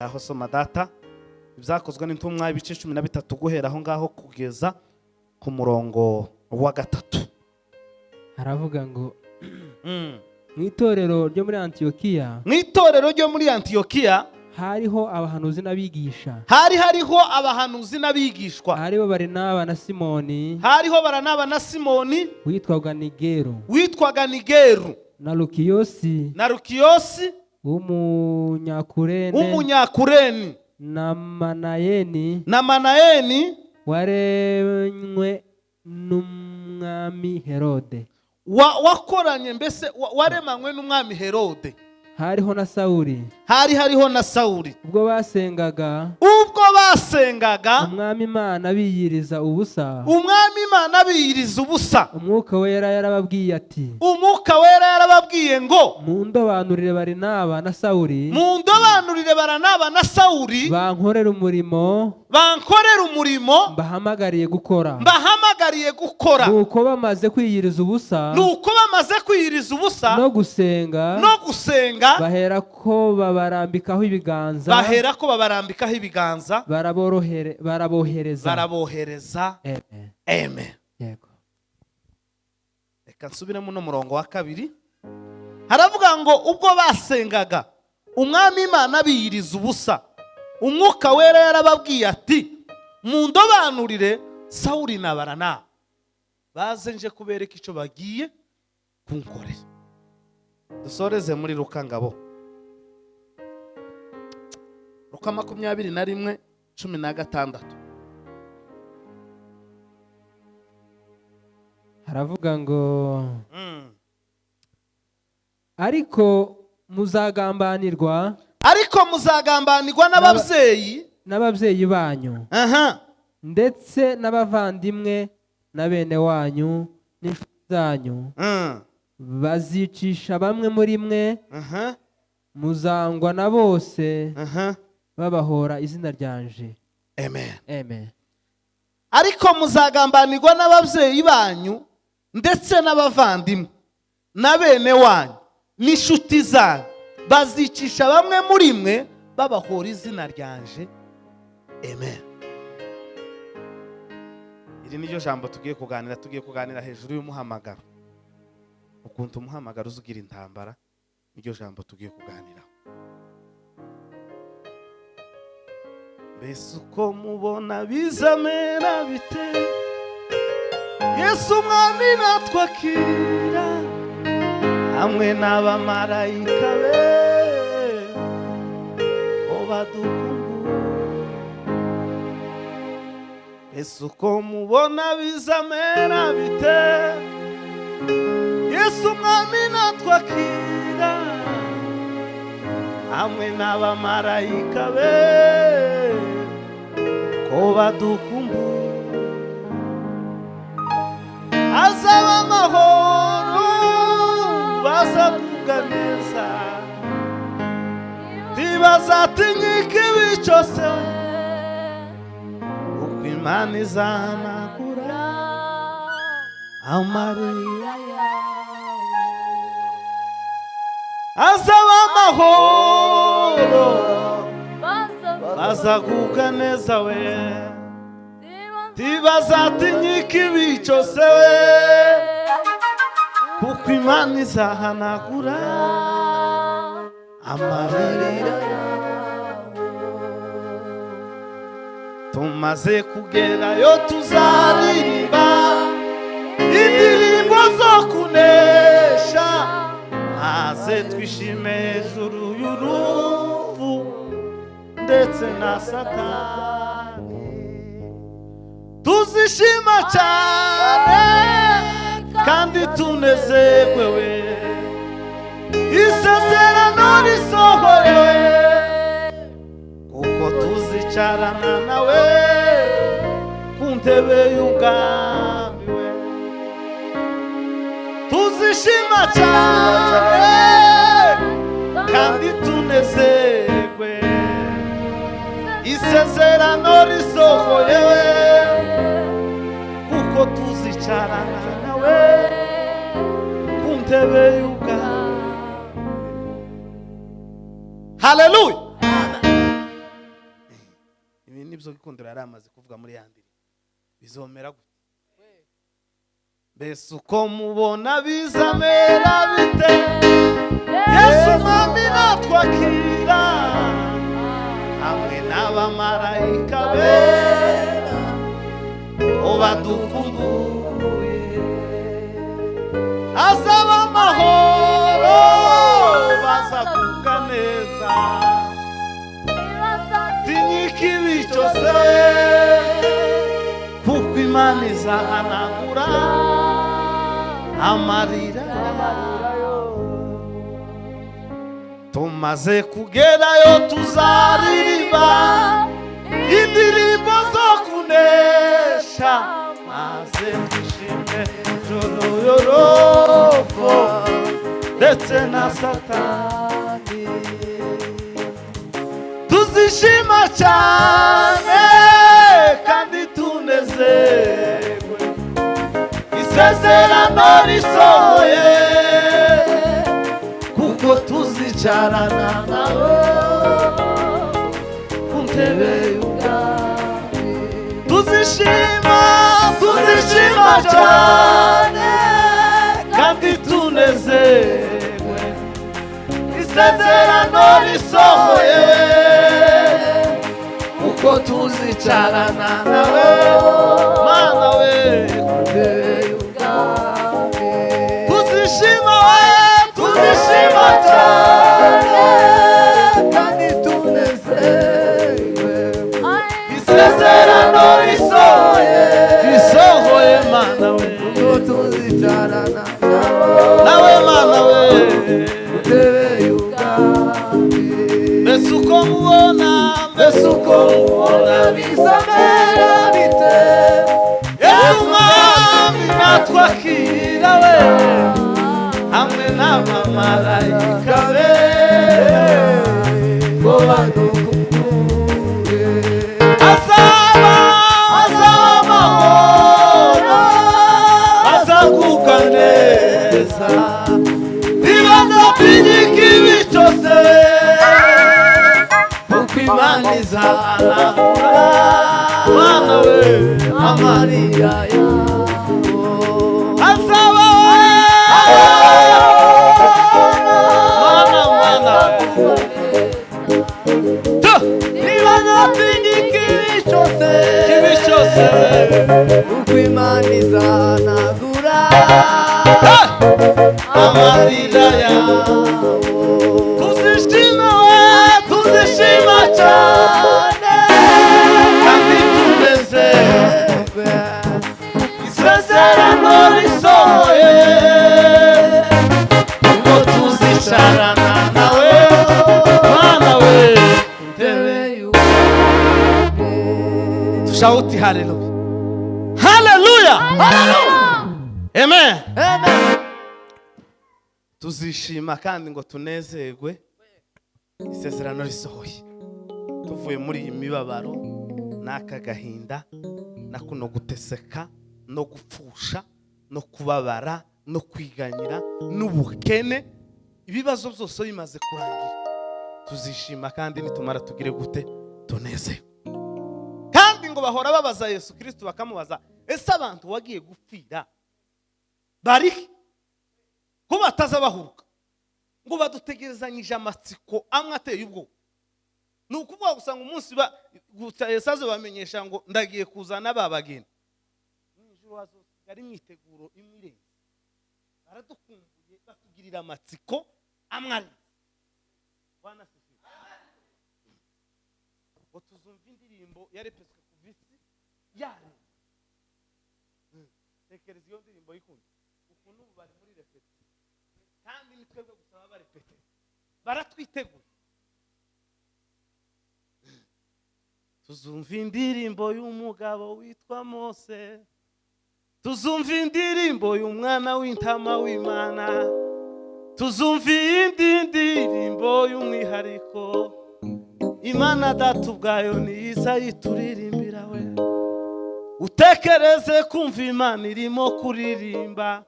Aho soma data, Ibyakozwe n'Intumwa ibice 13, guhera aho ngaho kugeza ku murongo wa 3. Haravuga ngo: Mu itorero ryo muri Antiyokiya Mu itorero ryo muri Antiyokiya hariho abahanuzi n'abigisha. Hari hariho abahanuzi n'abigishwa. Hariho Barinaba na Simoni Hariho Baranaba na Simoni witwaga Nigero witwaga Nigeru na Lukiyosi na Rukiyosi w'Umunyakurene w'Umunyakureni na Manayeni na Manayeni waremwe n'umwami Herode. Wakoranye mbese waremanywe n'umwami Herode. Hariho na Sawuli. Hari hariho na Sawuli. Ubwo basengaga Ubwo basengaga Umwami Imana biyiriza ubusa, Umwami Imana biyiriza ubusa, Umwuka Wera yarababwiye ati: Umwuka Wera yarababwiye ngo: Mundobanurire Barinaba na Sawuli Mundobanurire Baranaba na Sawuli bankorera umurimo bankorera umurimo mbahamagariye gukora. mbahamagariye gukora. Nuko bamaze kwiyiriza ubusa Nuko bamaze kwiyiriza ubusa no gusenga, no gusenga, bahera ko babarambikaho ibiganza, bahera ko babarambikaho ibiganza, barabohereza. Barabohereza. Amen. Amen. Yego. Reka nsubiremo uno murongo wa 2. Haravuga ngo: ubwo basengaga Umwami Imana biyiriza ubusa, Umwuka Wera yarababwiye ati: mundobanurire Sawuli na Baranaba baze nje kubereka icyo bagiye kunkorera. Dusoreze muri Luka ngabo, Luka 21:16. Haravuga ngo: Ariko muzagambanirwa Ariko muzagambanirwa n'ababyeyi n'ababyeyi banyu ndetse n'abavandimwe na bene wanyu n'inshuti zanyu, bazicisha bamwe muri mwe, muzangwa na bose babahora izina ryanje. Amen. Amen. Ariko muzagambanirwa n'ababyeyi banyu ndetse n'abavandimwe na bene wanyu n'inshuti zanyu, bazicisha bamwe muri mwe babahora izina ryanje. Amen. Iri niryo jambo tugiye kuganira. Tugiye kuganira hejuru y'umuhamagaro, ukuntu umuhamagaro uza ugira intambara. Niryo jambo tugiye kuganiraho. Mbese uko mubona bizamera bite Yesu Umwami natwakira hamwe n'abamarayika be ko badukumbura? Mbese uko mubona bizamera bite Yesu Umwami natwakira hamwe n'abamarayika be ko badukumbura? Azaba amahoro, bazavuga neza, ntibazatinyika ibico se, uko Imana izahanagura amarira yawe. Azaba amahoro, bazagubwa neza we, ntibazatinyika ibico se we, kuko Imana izahanagura amarira. Tumaze kugerayo tuzaririmba indirimbo zo kunesha, maze twishime hejuru y'urupfu ndetse na Satani. Tuzishima cyane kandi tunezerwe we, isezerano risohorewe, kuko tuzicarana nawe ku ntebe y'ubwami we. Tuzishima cyane kandi tunezerwe, isezerano risohoyewe, kuko tuzicarana nawe ku ntebe y'ubwami. Haleluya. Nibyo Gikundiro yari amaze kuvuga muri ya ndirimbo. Bizomera gute? Mbese uko mubona bizamera bite? Yesu Mwami natwakira hamwe n'abamarayika bera, badukumbuye. Azaba amahoro, bazakuga neza, tinyika ibi cyose, kuko Imana izahanagura amarira. Tumaze kugerayo tuzaririmba indirimbo zo kunesha, maze twishime yorofo ndetse na Satani. Tuzishima cyane kandi tunezerwe, isezerano risohoye, kuko tuzicarana nawe ku ntebe y'ubwami. Tuzishima, tuzishima cyane kandi tunezerwe, isezerano risohoye, kuko tuzicarana nawe, Mana we, ku ntebe y'ubwami. Tuzishima we, tuzishima cyane kandi tunezerwe, isezerano risohoye, risohoye, Mana we, kuko tuzicarana nawe, Mana we, ntebe y'ubwami. Mbese uko mubona, mbese uko mubona bizamera bite? Yesu Mwami natwakira we hamwe n'abamarayika bera, ngo badukumbuye. Azaba, azaba amahoro, azaguka neza, ntibazatinyika ibi cyose, kuko Imana izahanagura, Mana we, amarira yabo. Azaba we, Mana, Mana we, ntibazatinyika ibi cyose, ibi cyose, kuko Imana izahanagura amarira yabo. Tuzishima we, tuzishima cyane kandi tunezerwe, isezerano risohoye, ubwo tuzicarana nawe, Mana we, ntebe y'ubwami. Tushauti haleluya, haleluya, amen. Amen. Tuzishima kandi ngo tunezerwe, isezerano risohoye, tuvuye muri iyi mibabaro n'aka gahinda na kuno guteseka no gupfusha no kubabara no kwiganyira n'ubukene, ibibazo byose bimaze kurangira. Tuzishima kandi nitumara tugire gute? Tunezerwe. Kandi ngo bahora babaza Yesu Kristo, bakamubaza: ese abantu wagiye gupfira bari he, ko bataza bahuruka? Ngo badutegerezanyije amatsiko amwe ateye ubwoba. Ni ukuvuga gusa ngo umunsi gusa Yesu azobamenyesha ngo ndagiye kuzana ba bageni, mu ijuru hazosigara imyiteguro imwe irenze. Baradukumbuye, batugirira amatsiko amwe arenze. Bwana asifiwe. Ngo tuzumva indirimbo yarepeswe kuva isi yarenze. Tekereza iyo ndirimbo yikunda ukuntu ubu bari muri répétition, kandi ni twebwe gusa baba barepete, baratwiteguye. Tuzumva indirimbo y'umugabo witwa Mose, tuzumva indirimbo y'umwana w'intama w'Imana, tuzumva iyindi ndirimbo y'umwihariko Imana Data ubwayo niyiza yituririmbira we. Utekereze kumva Imana irimo kuririmba,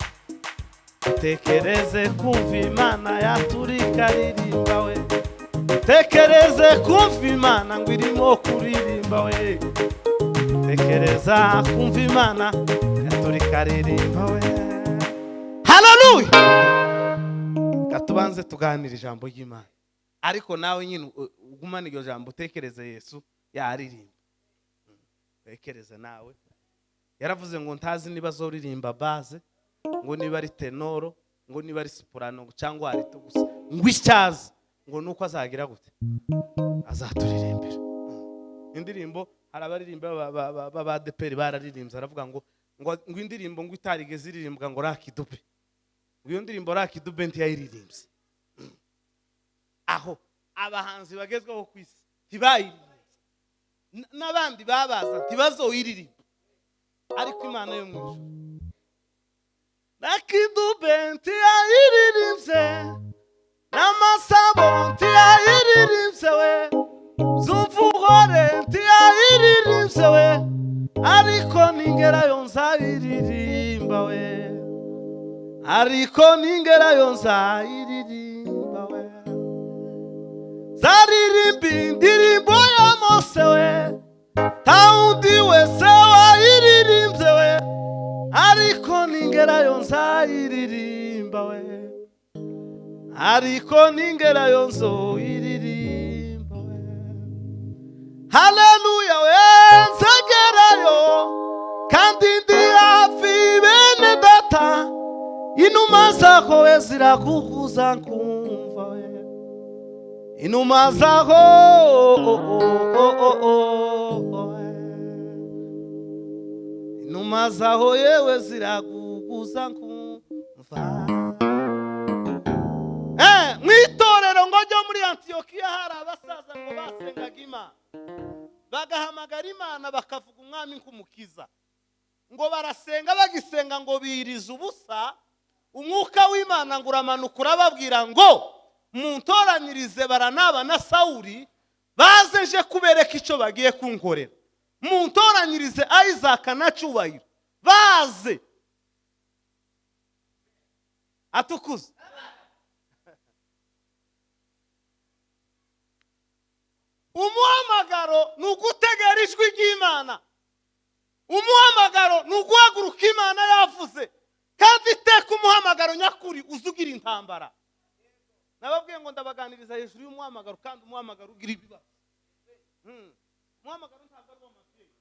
utekereze kumva Imana yaturika aririmba we, utekereze kumva Imana ngo irimo kuririmba. Nzayiririmba we. Tekereza kumva Imana yaturikaririmba we. Haleluya! Katubanze tuganira ijambo ry'Imana, ariko nawe nyine ugumane iryo jambo, utekereze Yesu yaririmba. Tekereze nawe. Yaravuze ngo ntazi niba azoririmba basse, ngo niba ari ténor, ngo niba ari soprano cyangwa alto, gusa ngo icyazi ngo nuko azagira gute, azaturirimbira indirimbo. Hari abaririmba b'Abadeperi bararirimbye, aravuga ngo indirimbo ngo itarigeze iririmbwa, ngo Lucky Dube, ngo iyo ndirimbo Lucky Dube ntiyayiririmbye, aho abahanzi bagezweho ku isi ntibayiririmbye, n'abandi babaza ntibazoyiririmba, ariko Imana yo mu ijuru, Lucky Dube ntiyayiririmbye, n'amasabo ntiyayiririmbye we, Zumvuhore ntiyayiririmbye we, ariko ningerayo nzayiririmba we, ariko ningerayo nzayiririmba we. Zaririmba indirimbo ya Mose we, nta wundi wese wayiririmbye we, ariko ningerayo nzayiririmba we, ariko ningerayo nzoyiririmba we. Haleluya we! Nzagerayo kandi ndi hafi, bene data. Inuma zako we zirakukuza nkumva we, inuma zako oh, oh, oh, oh, oh, inuma zaho yewe ziraguguza nkumva. Mu itorero ngo ryo muri Antiyokiya hari abasaza ngo basengaga Imana, bagahamagara Imana, bakavuga Umwami nk'umukiza. Ngo barasenga, bagisenga ngo biriza ubusa, umwuka w'Imana ngo uramanuka, urababwira ngo muntoranyirize Baranaba na Sawuri, baze nje kubereka icyo bagiye kunkorera. Muntoranyirize Isaka na Cyubahiro, baze. Atukuze. Umuhamagaro ni ugutegera ijwi ry'Imana. Umuhamagaro ni uguhaguruka Imana yavuze. Kandi iteka umuhamagaro nyakuri uzugira intambara. Nababwiye ngo ndabaganiriza hejuru y'umuhamagaro, kandi umuhamagaro ugira ibibazo. Umuhamagaro ntabwo ari uw'amabyeyi.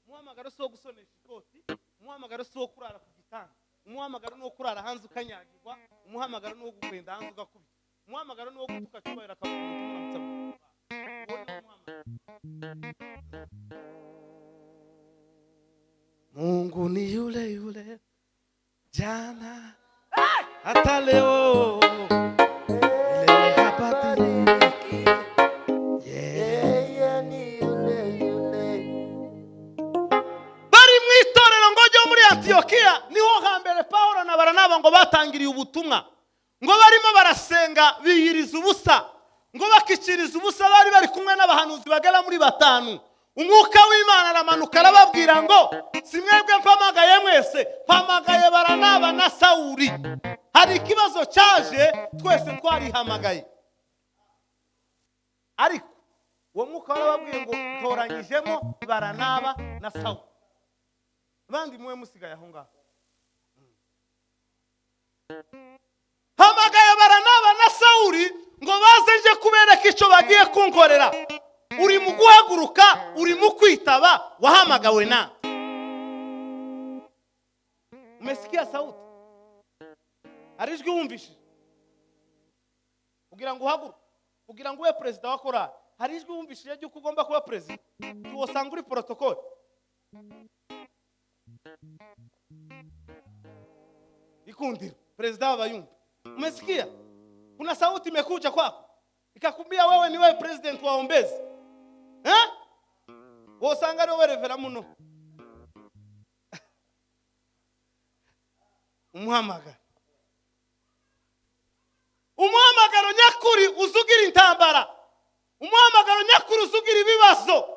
Umuhamagaro si uwo gusonesha ikoti. Umuhamagaro si uwo kurara ku gitanda. Umuhamagaro ni uwo kurara hanze ukanyagirwa. Umuhamagaro ni uwo kugenda hanze ugakubita. Umuhamagaro ni uwo gutuka Cyubahiro akavuga umuntu umuramutsa. Uwo ni umuhamagaro. Mungu ni yule yule jana hata leo, milele habadiliki. Yeah. Yeye ni yule yule. Bari mu itorero ngo ryo muri Antiyokiya, niho hambere Pawulo na Baranaba ngo batangiriye ubutumwa. Ngo barimo barasenga, biyiriza ubusa, ngo bakikiriza ubusa, bari bari kumwe n'abahanuzi bagera muri batanu. Umwuka w'Imana aramanuka, arababwira ngo si mwebwe mpamagaye mwese, mpamagaye Baranaba na Sawuri. Hari ikibazo cyaje, twese twarihamagaye, ariko uwo mwuka warababwiye ngo toranyijemo Baranaba na Sawuri, abandi muwe musigaye aho ngaho. Hamagaye Baranaba na Sawuri ngo baze nje kubereka icyo bagiye kunkorera. Uri mu guhaguruka, uri mu kwitaba, wahamagawe na umesikia sauti? Hari ijwi wumvishije kugira ngo uhaguruke, kugira ngo ube perezida wa korali? Hari ijwi wumvishije ry'uko ugomba kuba perezida? Tuwosanga uri protocole. Ikundiro, perezida w'abayumva. Umesikia? Kuna sauti imekuja kwako ikakuambia wewe ni wewe president wa Ombezi, eh? Wosanga ari wowe revera muno. Umuhamagaro, umuhamagaro nyakuri uzugira intambara. Umuhamagaro nyakuri uzugira ibibazo.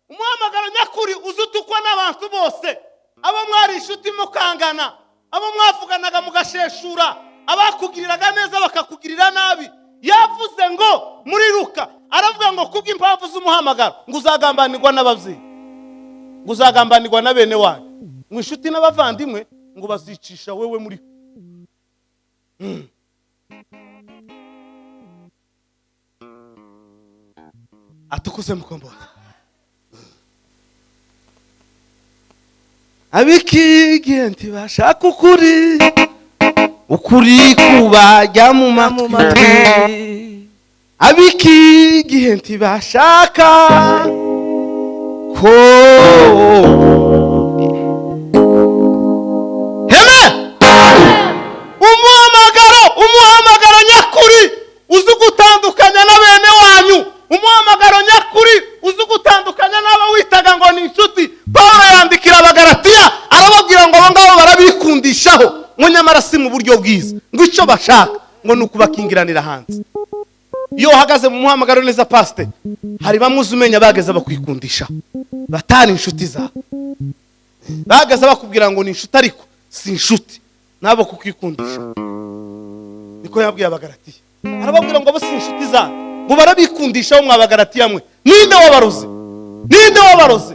Umuhamagaro nyakuri uzutukwa n'abantu bose, abo mwari inshuti mukangana, abo mwavuganaga mugasheshura, abakugiriraga neza bakakugirira nabi. Yavuze ngo muri Luka aravuga ngo kubw'impamvu z'umuhamagaro ngo uzagambanirwa n'ababyeyi. Ngo uzagambanirwa na bene wanyu, ngo inshuti n'abavandimwe ngo bazicisha wewe muri. Atukuze mukombozi. Abikigihe ntibashaka ukuri, ukuri kubajya mu matwi. Abikigihe ntibashaka ko heme umuhamagaro, umuhamagaro nyakuri uzi gutandukanya na bene wanyu, umuhamagaro nyakuri uzi gutandukanya n'abo witaga ngo ni inshuti. Paulo yandikira Abagalatiya arababwira ngo abo ngabo barabikundishaho, ngo nyamara si mu buryo bwiza, ngo icyo bashaka ngo ni ukubakingiranira hanze. Iyo uhagaze mu muhamagaro neza pasite, hari bamwe uzi umenya bageze bakwikundishaho, batari inshuti zawe, bageze bakubwira ngo ni inshuti ariko si inshuti, nabo kukwikundisha. Niko yabwiye Abagalatiya, arababwira ngo abo si inshuti zawe, ngo barabikundishaho mwa Bagalatiya mwe. Ninde wabaroze? Ninde wabaroze?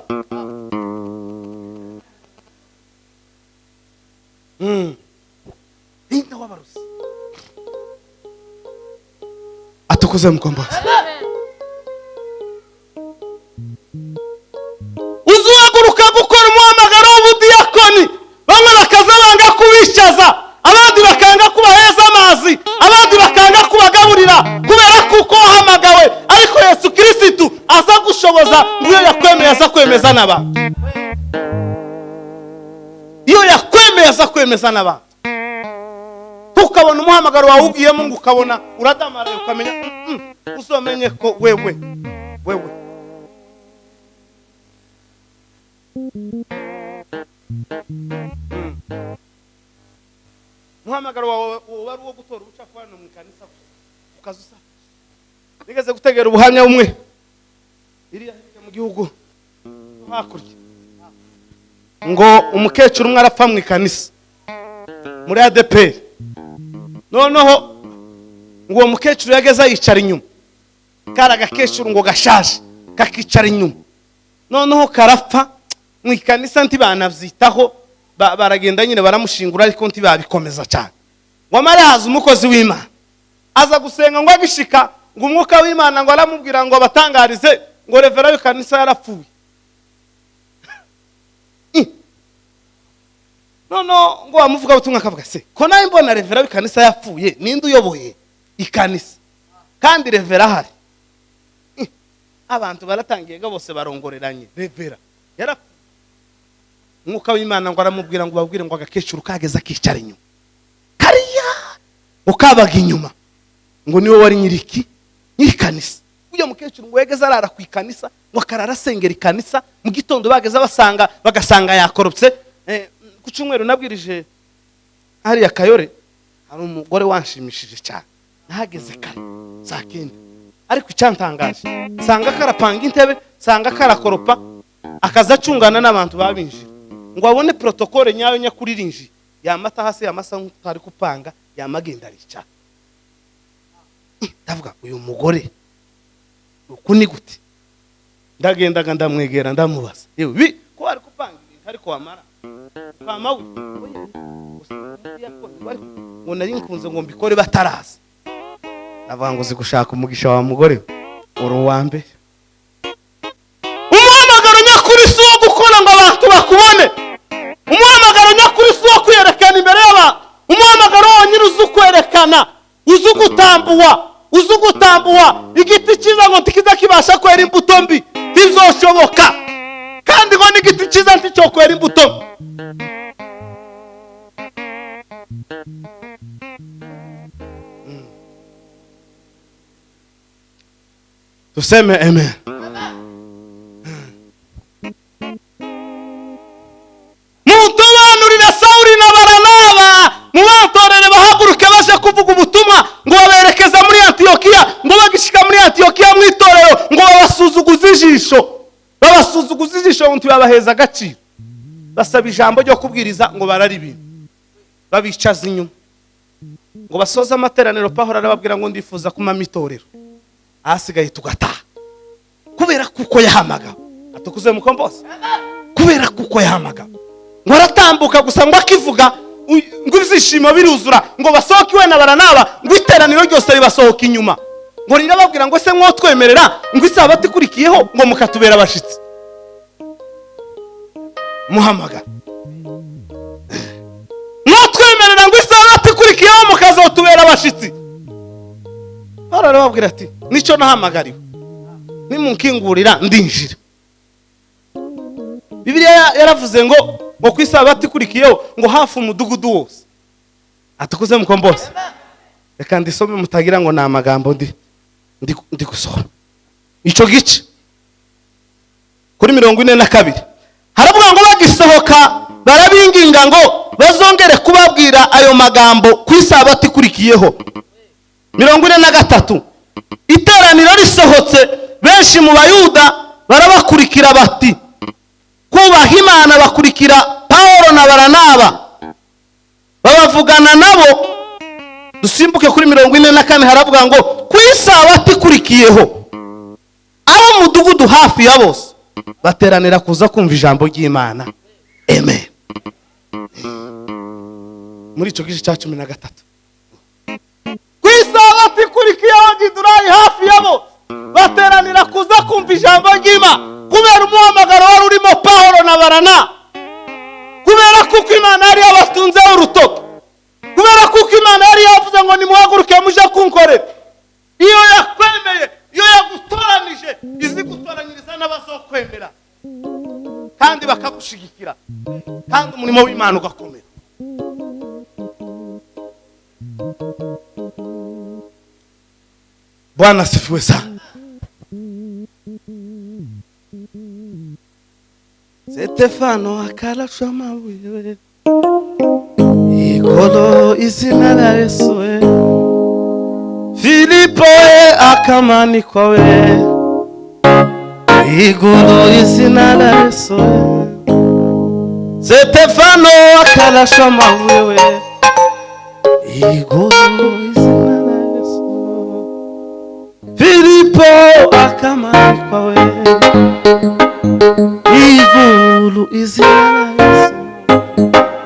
Ninde wabaroze? Atukuze mukombozi. Uzuhaguruka gukora umuhamagaro w'ubudiyakoni, bamwe bakaza banga kubicaza, abandi bakanga kubaheza amazi, abandi bakanga kubagaburira kubera kuko wahamagawe. Ariko Yesu Kristo aza gushoboza ngo iyo yakwemeye aza kwemeza n'abantu. Iyo yakwemeye aza kwemeza n'abantu. Tukabona umuhamagaro wawe ugiyemo ngo ukabona uradamaraye, ukamenya usomenye ko wewe wewe umuhamagaro wawe wari uwo gutora ubucafu hano mu kanisa ukazusa. Nigeze gutegera ubuhamya umwe iriya hirya mu gihugu hakurya, ngo umukecuru umwe arapfa mu ikanisa muri ADPR. Noneho ngo uwo mukecuru yageze yicara inyuma, kari agakecuru ngo gashaje kakicara inyuma, noneho karapfa mu ikanisa ntibanabyitaho, baragenda nyine baramushingura ariko ntibabikomeza cyane. Ngo amare haza umukozi w'Imana aza gusenga, ngo agishika ngo umwuka w'Imana ngo aramubwira ngo abatangarize ngo revera w'ikanisa yarapfuye. Noneho ngo wamuvuga ubutumwa akavuga se ko nawe mbona revera w'ikanisa yapfuye, ninde uyoboye ikanisa kandi revera ahari? Abantu baratangiye bose barongoreranye, revera yarapfuye. Umwuka w'Imana ngo aramubwira ngo babwire ngo agakecuru kageze akicara inyuma kariya ukabaga inyuma, ngo niwe wari nyiriki nyirikanisa. Uyo mukecuru ngo yageze arara ku ikanisa, ngo akarara asengera ikanisa, mu gitondo bageze basanga bagasanga yakoropse. Ku cyumweru nabwirije hariya Kayore, hari umugore wanshimishije cyane, nahageze kare saa 9, ariko icyantangaje sanga karapanga intebe, sanga karakoropa, akaza acungana n'abantu babinjira ngo abone protocole nyayo nyakuri rinji, yamata hasi yamasa nk'utari kupanga, yamagenda aricara. Ndavuga uyu mugore uku ni gute? Ndagendaga ndamwegera ndamubaza, yewe bi ko ari kupanga ibintu ariko wamara kama we ngo nari nkunze ngo mbikore bataraza. Ndavuga ngo uzi gushaka umugisha wa mugore uri uwa mbere. Umuhamagaro nyakuri si uwo gukora ngo abantu bakubone, umuhamagaro nyakuri si uwo kwiyerekana imbere y'abantu, umuhamagaro wonyine uzi kwerekana, uzi gutambuwa, uzi gutambuwa. Igiti cyiza ngo ntikiza kibasha kwera imbuto mbi, ntizoshoboka. Kandi ngo n'igiti cyiza nticyo kwera imbuto mbi. Tuseme amen. Mutobanurire Sawuli na Baranaba, mubatorere bahaguruke baje kuvuga ubutumwa, ngo baberekeza muri Antiyokiya, ngo bagishika muri Antiyokiya mu itorero ngo babasuzuguze ijisho, babasuzuguze ijisho ngo ntibabaheza agaciro. Basaba ijambo ryo kubwiriza ngo bararibina, babicaza inyuma ngo basoze amateraniro. Pawulo arababwira ngo ndifuza kumama itorero, ahasigaye tugataha, kubera kuko yahamagawe. Atukuze mukombozi. Kubera kuko yahamagara ngo aratambuka gusa, ngo akivuga ngo ibyishimo biruzura, ngo basohoke iwe na Baranaba, ngo iteraniro ryose ribasohoka inyuma, ngo rirababwira ngo se mwotwemerera ngo isabato ikurikiyeho ngo mukatubera abashitsi. Muhamagara, mwotwemerera ngo isabato ikurikiyeho mukazotubera abashitsi. Pawulo arababwira ati nicyo nahamagariwe, nimunkingurira ndinjira. Bibiliya yaravuze ngo ku isabato ikurikiyeho ngo hafi umudugudu wose atukuze mukombose. Reka ndisome mutagira ngo ni amagambo ndi gusoma. Icyo gice kuri 42 haravuga ngo bagisohoka barabinginga ngo bazongere kubabwira ayo magambo ku isabato ikurikiyeho. 43 iteraniro risohotse, benshi mu Bayuda barabakurikira bati kubaha Imana, bakurikira Pawulo na Baranaba babavugana nabo. Dusimbuke kuri 44 haravuga ngo ku isabato ikurikiyeho abo mudugudu hafi ya bose bateranira kuza kumva ijambo ry'Imana. Amen. Muri icyo gice cya 13 ku isabato ikurikiyeho Gidurayi hafi ya bose bateranira kuza kumva ijambo ry'Imana, kubera umuhamagaro wari urimo Pawulo na Baranaba, kubera kuko Imana yari yabatunzeho urutoki, kubera kuko Imana yari yavuze ngo nimuhaguruke muje kunkorera. Iyo yakwemeye, iyo yagutoranije, izi gutoranyiriza n'abazokwemera kandi bakagushigikira, kandi umurimo w'Imana ugakomera. Bwana asifiwe sana. Stefano akarashwa amabuye, igolo izina la Yesu we, Filipo akamanikwa we, igolo izina la Yesu we, Stefano akarashwa amabuye we, igolo izina la Yesu, Filipo akamanikwa we, igulu izina la Yesu.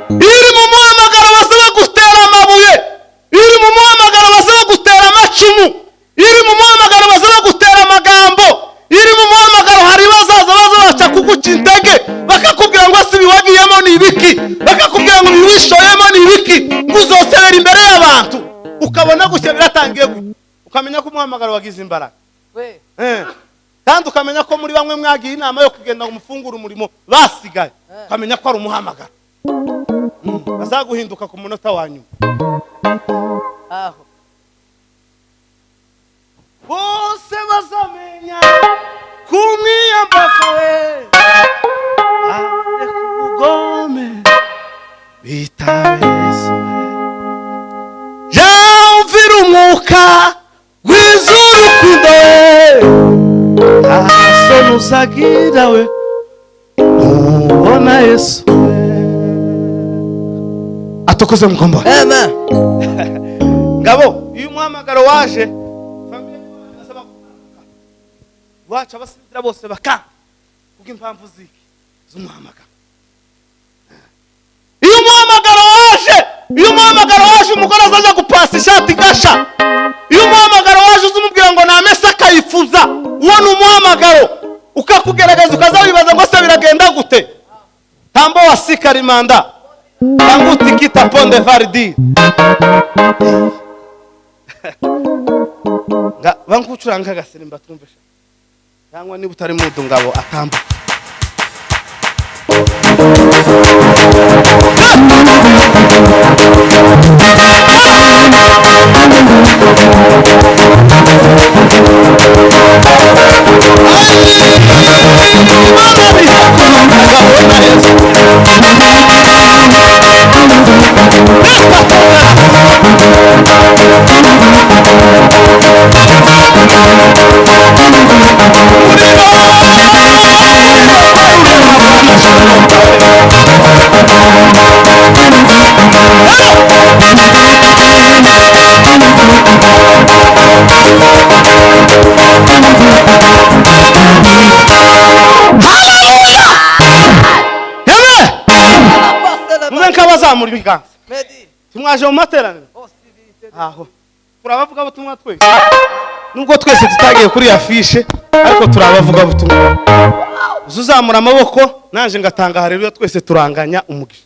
Iri mu muhamagaro basaba gutera amabuye, iri mu muhamagaro basaba gutera amacumu, iri mu muhamagaro basaba gutera amagambo, iri mu muhamagaro hari bazaza bazabaca kuguca intege, bakakubwira ngo si biwagiyemo ni ibiki, bakakubwira ngo biwishoyemo ni ibiki, ngo uzoserera imbere y'abantu. Ukabona gushya biratangiye, ukamenya ko umuhamagaro wagize imbaraga. Kandi ukamenya ko muri bamwe mwagiye inama yo kugenda ngo mufungure umurimo basigaye, ukamenya ko ari umuhamagaro bazaguhinduka ku munota wa nyuma. Aho bose bazamenya kumwiyambaza we, ubugome bitabe Yesu we, yumvira umwuka w'urukundo we, asoni uzagira we ubona Yesu we. Atukuze mukombo. Amen. Ngabo iyo umuhamagaro waje, familia basaba wacha basinzira bose baka kubw'impamvu ziki z'umuhamagaro. Iyo umuhamagaro waje, iyo umuhamagaro waje umugore azaza gupasa ishati gasha. Iyo umuhamagaro waje uzumubwira ngo namesa akayifuza, uwo ni umuhamagaro ukakugerageza ukazabibaza ngo se biragenda gute. Tambo wasikarimanda tanguti kita ponde vardi nga bankucuranga gasirimba twumvesha, cyangwa niba utari mudu ngabo atamba. Uzamura ibiganza. Tumwaje mu materaniro. Aho turabavuga butumwa twese, nubwo twese tutagiye kuri afishe, ariko turabavuga butumwa. Uzamura amaboko nanje ngatanga haleluya, twese turanganya umugisha.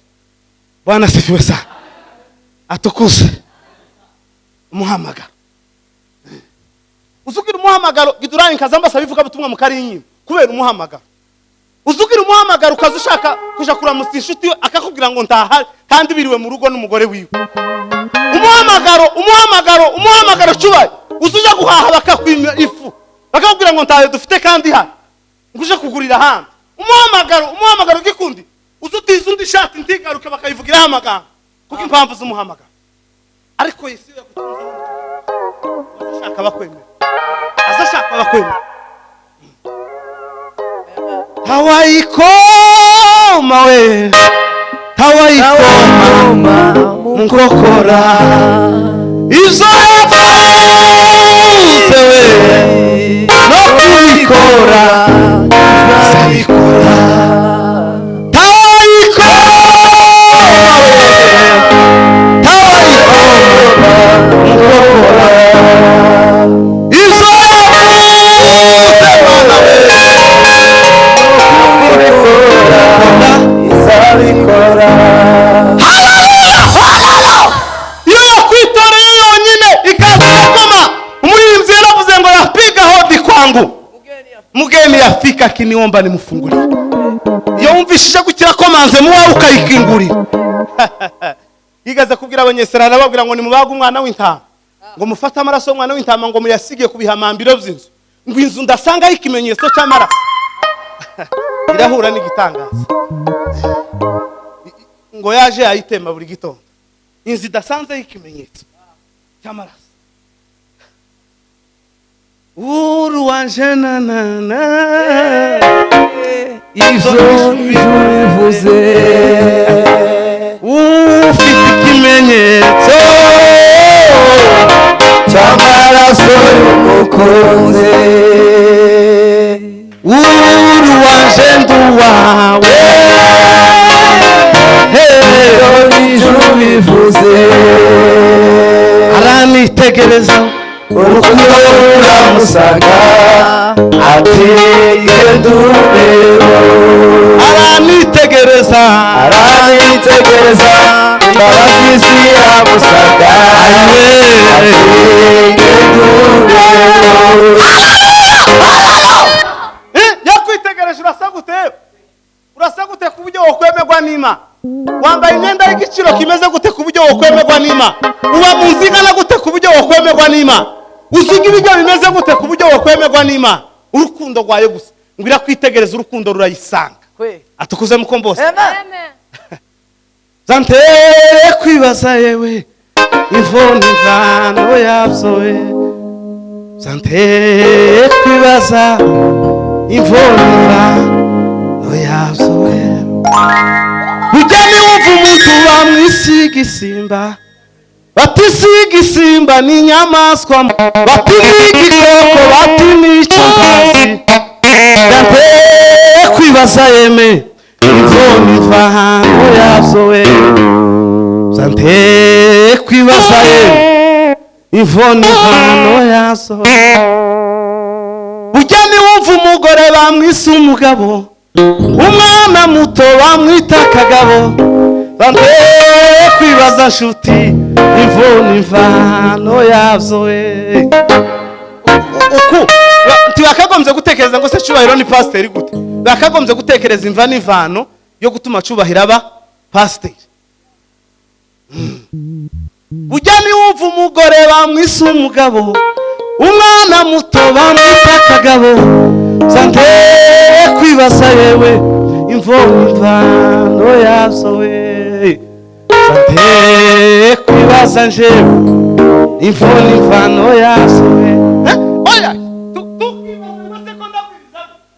Bwana sifiwe sana. Atukuze umuhamagaro. Uzugira umuhamagaro giduranye kazamba sabivuga butumwa mu karinyima kubera umuhamagaro. Uzugira umuhamagaro ukaza ushaka kuja kuramutsa inshuti akakubwira ngo ntahari kandi biriwe mu rugo n'umugore wiwe. Umuhamagaro, umuhamagaro, umuhamagaro cubaye. Uzuja guhaha bakakwima ifu bakakubwira ngo ntayo dufite kandi hano nguje kugurira handi. Umuhamagaro, umuhamagaro gikundi. Uzutiza undi shati ntigaruke bakayivugira amagambo kuko impamvu z'umuhamagaro. Ariko Yesu yakutunze ashaka bakwemera, azashaka bakwemera. Hawaikoma we, hawaikoma mukokora izo yavuze we no kubikora zabikora. Hawaikoma we, hawaikoma mukokora izo yavuze mana we izabikora. Iyo yakwitoreye yonyine ikaza gukoma. Umuririmbyi yaravuze ngo yapiga hodi kwangu mugeni yafika akiniomba nimufungulie. Iyo wumvishije gukira komanze muwawe ukayikingurira. Yigaze kubwira abanyesirana babwira ngo nimubaga umwana w'intama, ngo mufate amaraso y'umwana w'intama ngo muyasige ku bihamambiro by'inzu, ngo inzu ndasangaho ikimenyetso cy'amaraso. Irahura n'igitangaza. Ngo yaje yayitema buri gitondo, inzu idasanzeho ikimenyetso cy'amaraso. Uru wanje na na na Ivyo bivuze ufite ikimenyetso cy'amaraso y'umukunzi. Uru wanje nduwawe. Ivyo bivuze aranitegereza urukundo ruramusaga ati genda ubeho. Aranitegereza, aranitegereza imbabazi ziramusaga ati genda ubeho. Yakwitegereje urasa gute? Urasa gute ku buryo wokwemerwa n'Imana? Wambaye imyenda y'igiciro kimeze gute ku buryo wokwemerwa n'Imana? Uba mu nzu ingana gute ku buryo wokwemerwa n'Imana? Usiga ibiryo bimeze gute ku buryo wokwemerwa n'Imana? Urukundo rwayo gusa ngo irakwitegereza, urukundo rurayisanga. Atukuze mukombose. Zantere kwibaza yewe imvoni imvano yabyo we. Zantere kwibaza imvoni imvano yabyo we. Burya niwumva umuntu bamwisiga isimba, batisiga isimba ni inyamaswa, bati ni igikoko, bati ni icyo ntazi. Zantere kwibaza yeme imvoni imvano yabyo we. Zantere kwibaza yeme imvoni imvano yabyo we. Burya niwumva umugore bamwise umugabo, umwana muto bamwita akagabo. Zantere kwibaza nshuti imvoni imvano yabyo we. Uku ntibakagombye gutekereza ngo se Cyubahiro ni pasiteri gute? Bakagombye gutekereza imva n'imvano yo gutuma Cyubahiro aba pasiteri. Burya niwumva umugore bamwise umugabo, umwana muto bamwita akagabo. Zantere kwibaza yewe imvoni imvano yabyo we. Zantere kwibaza njewe imvoni imvano yabyo we. Oya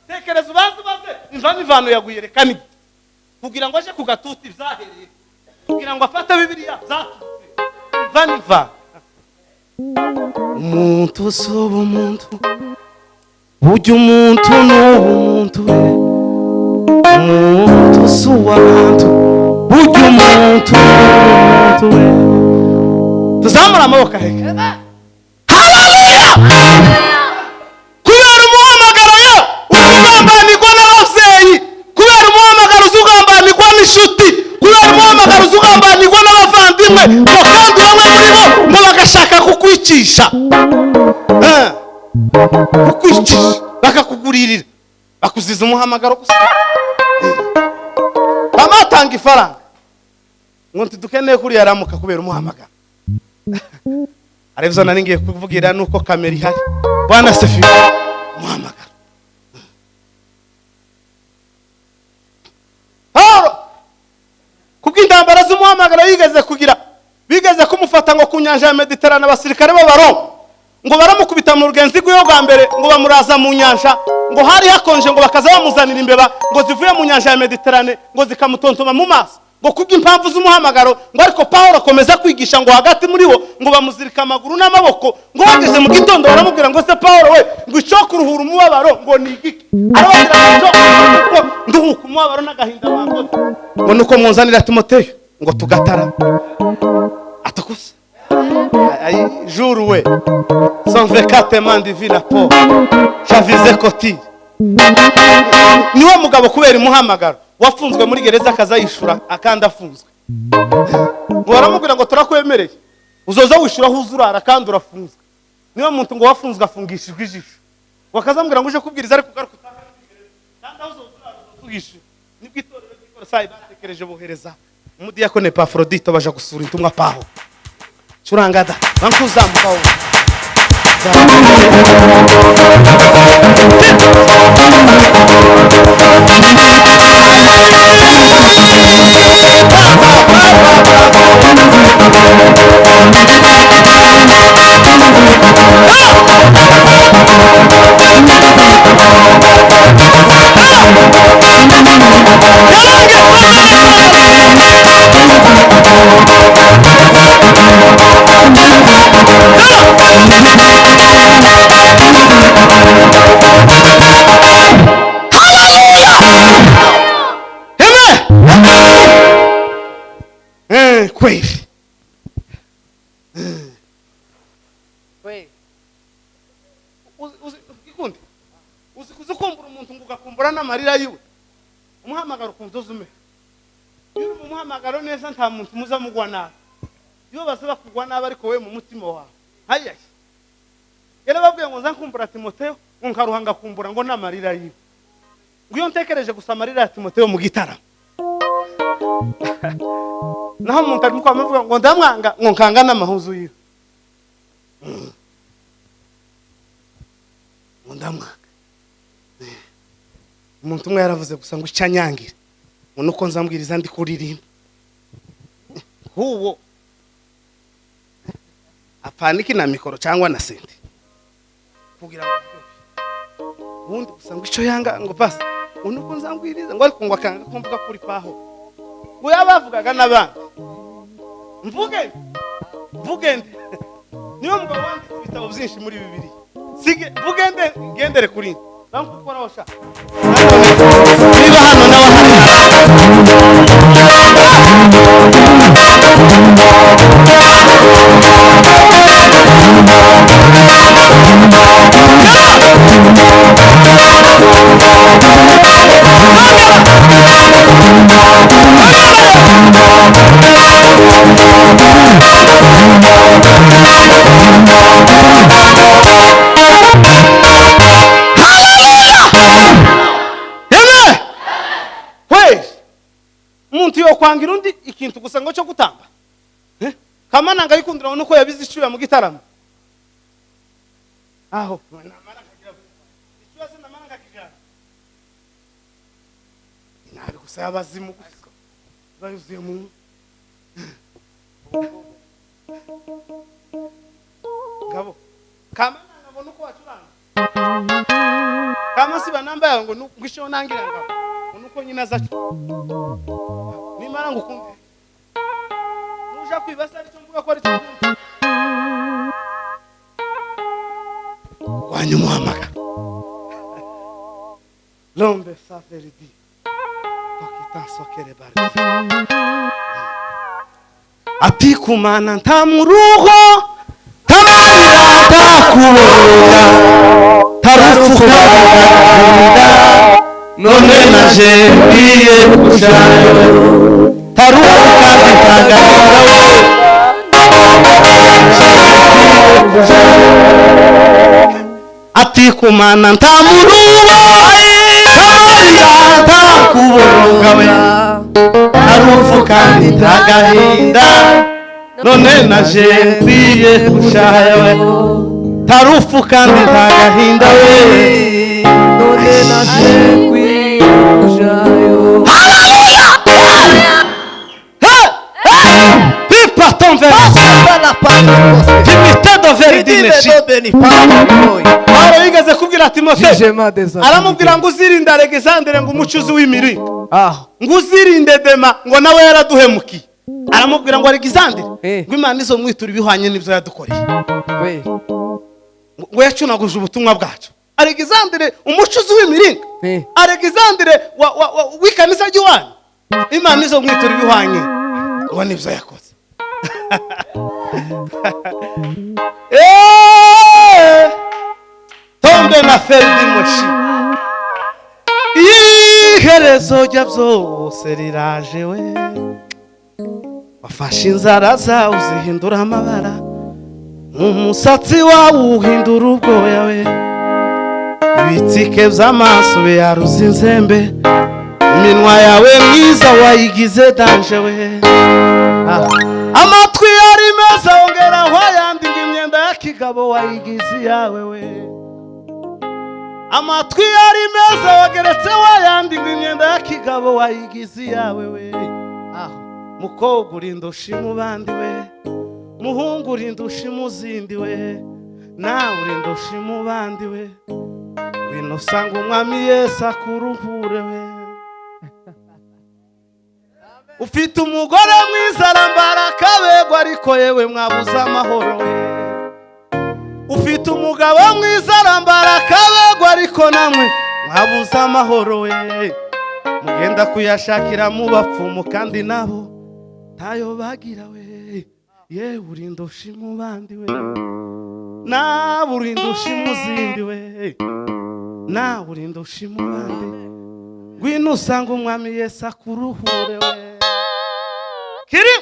tekereza ubanze ubaze imvano imvano yaguye reka kugira ngo aje ku gatuti byahereye, kugira ngo afate Bibiliya byaturutse imvano imvano. Umuntu si umuntu, burya umuntu ni umuntu we. Umuntu si uw'abantu, Burya umuntu we, tuzamura amaboko aheka. Haleluya! Kubera umuhamagaro yo uzugambanirwa n'ababyeyi, kubera umuhamagaro uzugambanirwa n'inshuti, kubera umuhamagaro uzugambanirwa n'abavandimwe, ngo kandi bamwe muri bo ngo bagashaka kukwicisha, kukwicisha, bakakuguririra, bakuziza umuhamagaro gusa. Bamatanga ifaranga ngo ntidukeneye kuriya aramuka kubera umuhamagaro. Aribyo nari ngiye kuvugira nuko kamera ihari. Bwana Sefi, umuhamagaro. Paulo kubw'intambara z'umuhamagaro yigeze kugira, bigeze kumufata ngo ku nyanja ya Mediterane abasirikare b'Abaroma ngo baramukubita mu rugenzi rw'iyo bwa mbere, ngo bamuraza mu nyanja, ngo hari hakonje, ngo bakaza bamuzanira imbeba ngo zivuye mu nyanja ya Mediterane ngo zikamutontoma mu maso, ngo kubw'impamvu z'umuhamagaro. Ngo ariko Paulo akomeza kwigisha, ngo hagati muri bo ngo bamuzirika amaguru n'amaboko, ngo bageze mu gitondo baramubwira ngo se Paulo we, ngo icyo kuruhura umubabaro ngo ni igiki? Arababwira ngo nduhuka umubabaro n'agahinda bakoze, ngo nuko mwunzanira Timoteyo ngo tugatara atakusa. Ay, jour we son vekatement divine po javize koti. Niwe mugabo kubera imuhamagaro wafunzwe muri gereza akaza yishura akandi afunzwe. Ngo baramubwira ngo turakwemereye uzoza wishura aho uzurara kandi urafunzwe. Niwe muntu ngo wafunzwe afungishijwe ijisho, wakazambwira ngo uje kubwiriza ariko ugaruka utaha kandi aho uzurara uzogishura. Nibwo itorero ry'Ikorosayi batekereje bohereza umudiyakone Epafrodito baja gusura intumwa Pawulo. Curangada bankuzamuka wowe. Kweli. Uzi uzi kumbura umuntu ngo ugakumbura n'amarira yiwe. Umuhamagaro ukunze uzume. Iyo uri mu muhamagaro neza nta muntu muza mugwa nabi. Iyo baza bakugwa nabi ariko we mu mutima wawe. Hayaye. Yarababwiye ngo nza nkumbura Timoteyo, ngo nkaruha ngakumbura ngo n'amarira yiwe. Ngo iyo ntekereje gusa amarira ya Timoteyo mu gitaramo. Naho umuntu arimo kwamuvuga ngo ndamwanga ngo nkanga n'amahuzu yiwe. Ngo ndamwanga. Umuntu umwe yaravuze gusa ngo icanyangire ngo nuko nzambwiriza ndi kuririmba. Huwo apaniki na mikoro cyangwa na sente kugira ngo ubundi gusa ngo ico yanga ngo pasi ngo nuko nzambwiriza ngo ariko ngo akanga kumvuga kuri paho. Ngo yabavugaga n'abandi. Mvuge mvuge niyo mugabo wanditse ibitabo byinshi muri Bibiliya. Sige mvuge nde ngendere kuri bankukoraho sha. Niba hano nawe hari umuntu yokwangira undi ikintu gusa ngo cyo gutamba. Kamananga yikundira nuko yabize icyuya mu gitaramo. Aho namara kagira icyuya se namara kakijana. Inabi gusa yabazimu gusa. Bayuzuye mu Ngabo. Kamananga ngo nuko wacuranga. Kama siba namba yawe ngo ngisho nangira ngabo. Nuko nyina zacu. Nimara ngukunde. Nuja kwibasa aricyo mvuga ko ari cyo. Kurwanya umuhamagaro. L'homme saverdi. Ati kumana nta muruho tamarira ntakubona tarufuka none naje ngiye kujayo tarufuka ntagahinda we ati kumana nta muruho tamarira ntakubona we tarufuka ntagahinda none naje nkwiye kujayo we tarufu kandi ntagahinda we none naje nkwiye kujayo. Haleluya! Pipa tombe Paulo yigeze kubwira Timote, aramubwira ngo uzirinde Alexandre ngo umucuzi w'imiringa, ngo uzirinde Dema ngo nawe yaraduhemukiye. Aramubwira ngo Alexandre ngo Imana izo mwitura ibihwanye n'ibyo yadukoreye, ngo yacunaguje ubutumwa bwacu. Alexandre umucuzi w'imiringa, Alexandre w'ikanisa ry'iwanyu, Imana izo mwitura ibihwanye ngo nibyo yakoze. Tombe na ferdi moshi iherezo rya byose riraje we, wafashe inzara zawe uzihindura amabara, umusatsi wawe uhindura ubwoya we, ibitsike by'amaso biyaruza inzembe, iminwa yawe myiza wayigize danje we, amatwi yari meza wongeraho ayandi ngo imyenda ya kigabo wayigize iyawe we, amatwi yari meza wageretse wayandi ngo imyenda ya kigabo wayigize iyawe we. Mukobwa urinda ushima bandi we, muhungu urinda ushima uzindi we, nawe urinda ushima bandi we, ngwino usanga umwami Yesu akuruhure we. Ufite umugore mwiza arambara akabegwa ariko yewe mwabuze amahoro we, ufite umugabo mwiza arambara akabegwa ariko namwe mwabuze amahoro we, mugenda kuyashakira mu bapfumu kandi nabo ntayo bagira we, yewe urinda ushima bandi we, nawe urinda ushima uzindi we, nawe urinda ushima bandi, ngwino usanga umwami Yesu akuruhure we. Kiri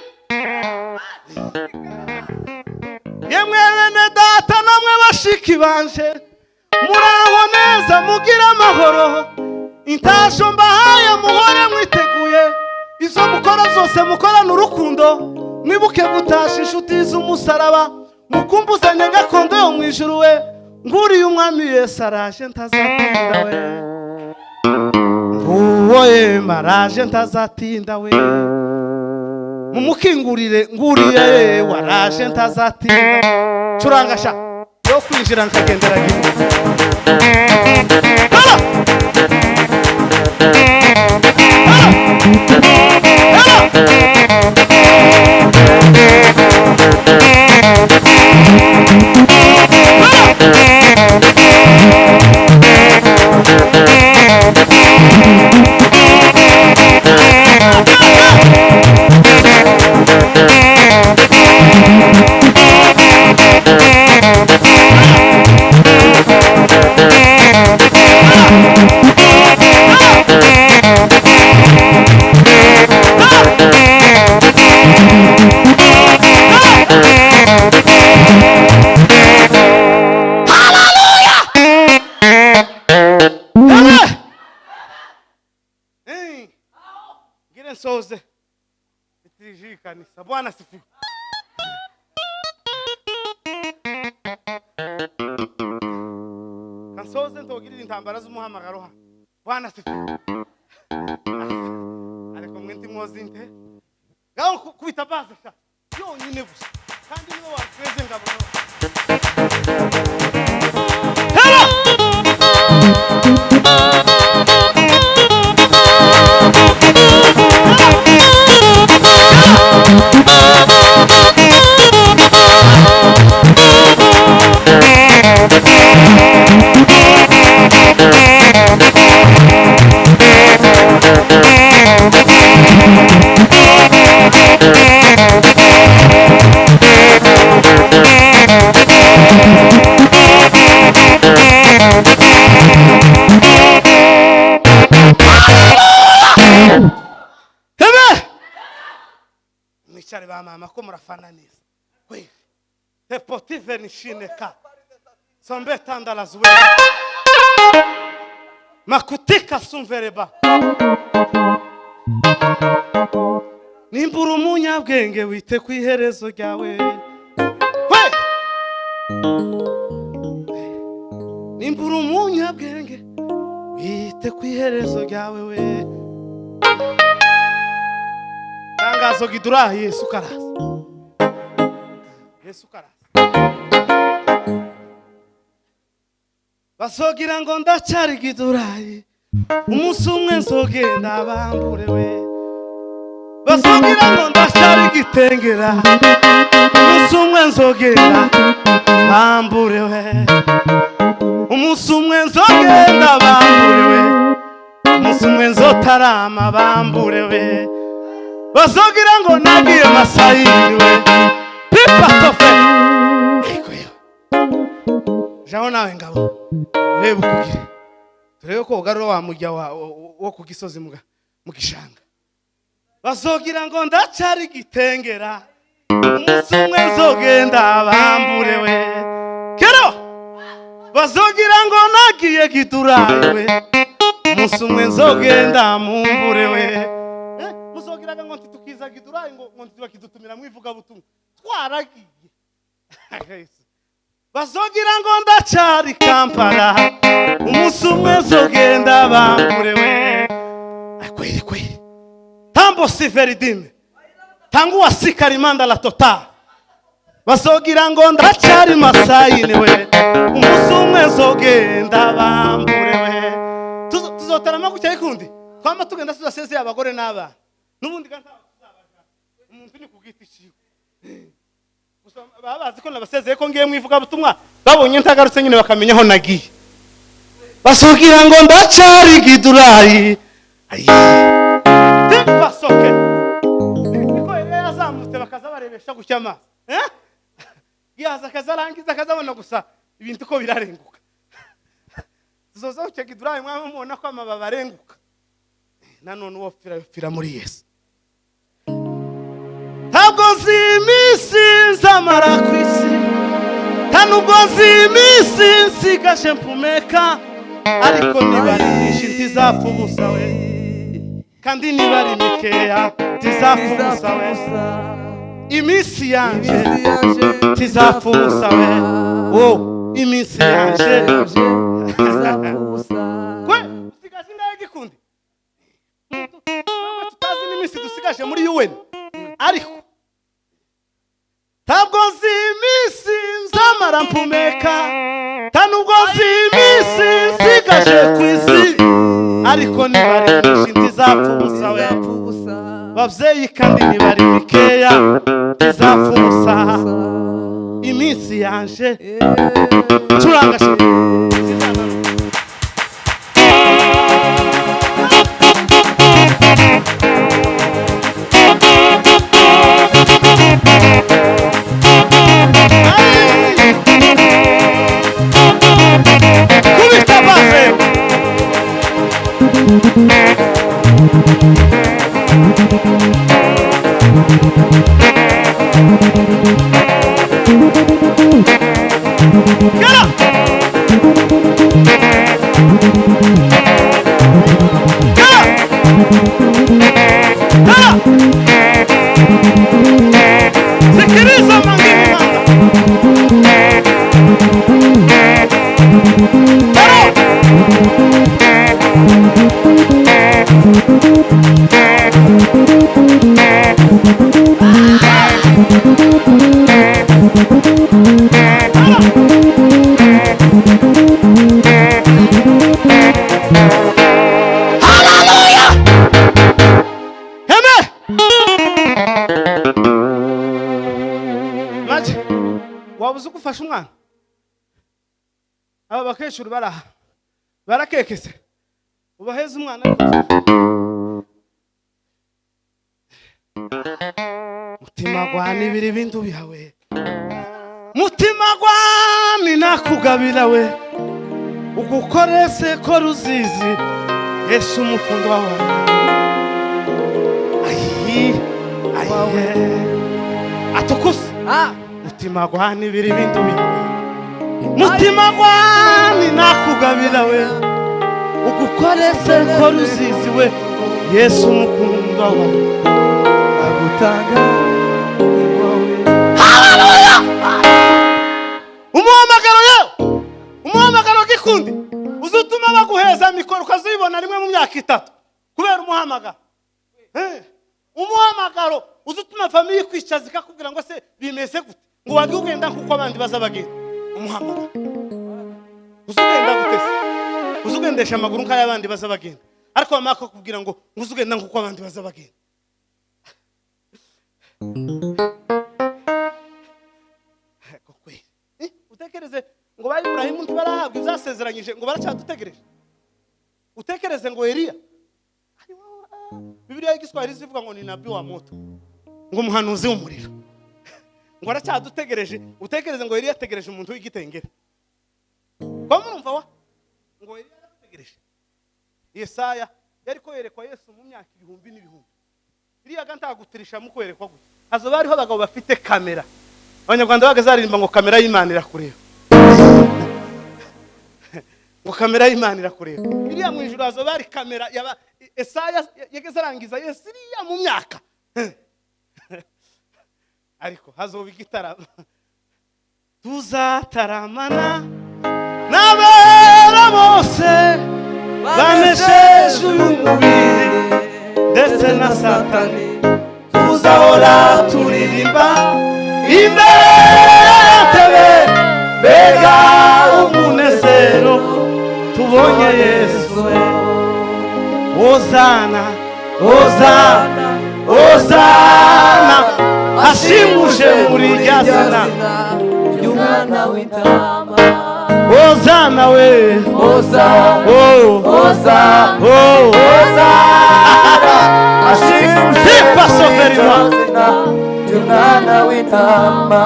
yemwe bene data namwe bashiki banje, muraho neza mugira amahoro, intasho mbahaye muhore mwiteguye, izo mukora zose mukorana urukundo, mwibuke gutasha inshuti z'umusaraba, mukumbuzanye gakondo yo mu ijuru we, nguriye umwami Yesu araje ntazatinda we, nguwo yema araje ntazatinda we, mumukingurire nguriye waraje ntazatinda. Curanga sha yo kwinjira nkagendera gito. Bwana sifiwe. Kansoze ntogirira intambara z'umuhamagaro ha. Bwana sifiwe. Ariko mwe ntimwozi nte. Gaho kubita base sha. Yonyine gusa. Kandi niwe wakweze ngabo. Hela! Mwicare ba mama ko murafana neza. We. Deportive nishineka. Sombe tandala zuwe. Makutika sumvereba. Nimbura umunyabwenge wite ku iherezo ryawe. We! Nimbura umunyabwenge wite ku iherezo ryawe we. Tangazo gidura Yesu karaza. Yesu karaza. Basogira ngo ndacyari gidurayi. Umunsi umwe nzogenda bambure we. Basogira ngo ndacyari gitengera. Umunsi umwe nzogenda bambure we. Umunsi umwe nzogenda bambure we. Umunsi umwe nzotarama bambure we. Basogira ngo nagiye Masayini we. Pipa tofe. Ariko yewe. Jaho nawe ngabo. Reba ukugire. Turebe ko ugarura wa mujya wo ku gisozi mu gishanga. Bazogira ngo ndacyari gitengera. Umunsi umwe nzogenda bambure we. Kero. Bazogira ngo nagiye gidurayi we. Umunsi umwe nzogenda mumbure we. Muzogiraga ngo ntitukiza gidurayi ngo ntibakidutumira mwivuga butumwa. Twaragiye. Bazogira ngo ndacyari Kampala. Umunsi umwe nzogenda bambure we. Akwiri kwiri. Tambo siveridime. Tangu wasikarimanda la total. Bazogira ngo ndacyari Masayini we. Umunsi umwe nzogenda bambure we. Tuzotarama gutya ikundi. Twama tugenda tuzasezeye abagore n'abana. Nubundi ganta tuzabaja. Umuntu ni kugiti ciwe. Gusa babazi ko nabasezeye ko ngiye mwivuga butumwa. Babonye ntagarutse nyine bakamenya aho nagiye. Basogira ngo ndacyari gidurayi. Ayi. Tempa soke. Niko yari yazamutse bakaza barebesha gutya amaso. Eh? Gihaza akazarangiza akazabona gusa ibintu ko birarenguka. Tuzoza gutya gidurayi mwaba mubona ko amababa arenguka. Nanone uwo pfira muri Yesu. Ntabwo nzi iminsi nzamara ku isi. Nta nubwo nzi iminsi nsigaje mpumeka. Ariko niba ari myinshi ntizapfa ubusa we. Kandi niba ari mikeya ntizapfa ubusa we. Iminsi yanje ntizapfa ubusa we. Oh, iminsi yanje ntizapfa ubusa. Kwe, usigaje ingahe gikundi? Ntabwo tutazi n'iminsi dusigaje muri UN. Ariko ntabwo nzi iminsi nzamara mpumeka. Nta nubwo nzi iminsi nsigaje ku isi. Ariko niba ari myinshi ntizapfa ubusa we. Babyeyi kandi niba ari mikeya ntizapfa ubusa. Iminsi yanje curanga Get up! Get up! Get up! Sikiliza mangini manga. Get up! Hallelujah! Amen! Maji, wabuze gufasha umwana. Aba bakeshuru baraha. Barakekese. Ubaheze umwana. Mutima gwani biri bintu byawe. Mutima gwani nakugabira we. Ugukorese ko ruzizi. Yesu mukundwa wawe. Ayi, ayi. Atukuse. Ah. Mutima gwani biri bintu byawe, mutima gwani nakugabira we, ugukorese ko ruzizi we, Yesu mukundwa we. Agutanga iwawe. Haleluya! Umuhamagaro yewe, umuhamagaro gikundi uzutuma baguheza mikoro ukazibona rimwe mu myaka 3 kubera umuhamagaro. Umuhamagaro uzutuma famille kwicaza ikakubwira ngo se bimeze gute, ngo wajye ugenda nkuko abandi baza bagenda. Umuhamagaro uzugenda gute se? Uzugendesha amaguru nk'ay'abandi baza bagenda, ariko bamara bakakubwira ngo uzugenda nkuko abandi baza bagenda. Utekereze ngo ba Ibrahimu ntibarahabwa ibyasezeranyije, ngo baracyadutegereje. Utekereze ngo Eliya, Bibiliya y'Igiswahili ivuga ngo ni nabii wa moto, ngo umuhanuzi w'umuriro, ngo aracyadutegereje. Utekereze ngo Eliya ategereje umuntu w'igitengere. Ko murumva wa ngo Eliya arategereje. Yesaya yari ko yerekwa Yesu mu myaka ibihumbi n'ibihumbi. Iriya ga ntagutirisha mu kwerekwa gutya. Hazoba hariho abagabo bafite kamera. Abanyarwanda bagazaririmba ngo kamera y'Imana irakureba. Ngo kamera y'Imana irakureba. Iriya mu ijuru hazoba hari kamera yaba Esaya yageze arangiza Yesu iriya mu myaka. Ariko hazoba igitaramo. Tuzataramana n'abera bose banesheje uyu mubiri ndetse na Satani. Tuzahora turirimba imbere, mbega umunezero tubonye Yesu. Hosana, Hosana, Hosana, ashimuje muri rya zina ry'umwana w'intama. Hosana we, Hosana, oh, Hosana, oh, Hosana, ashimuje Sifa muri soferima. rya zina ry'umwana w'intama.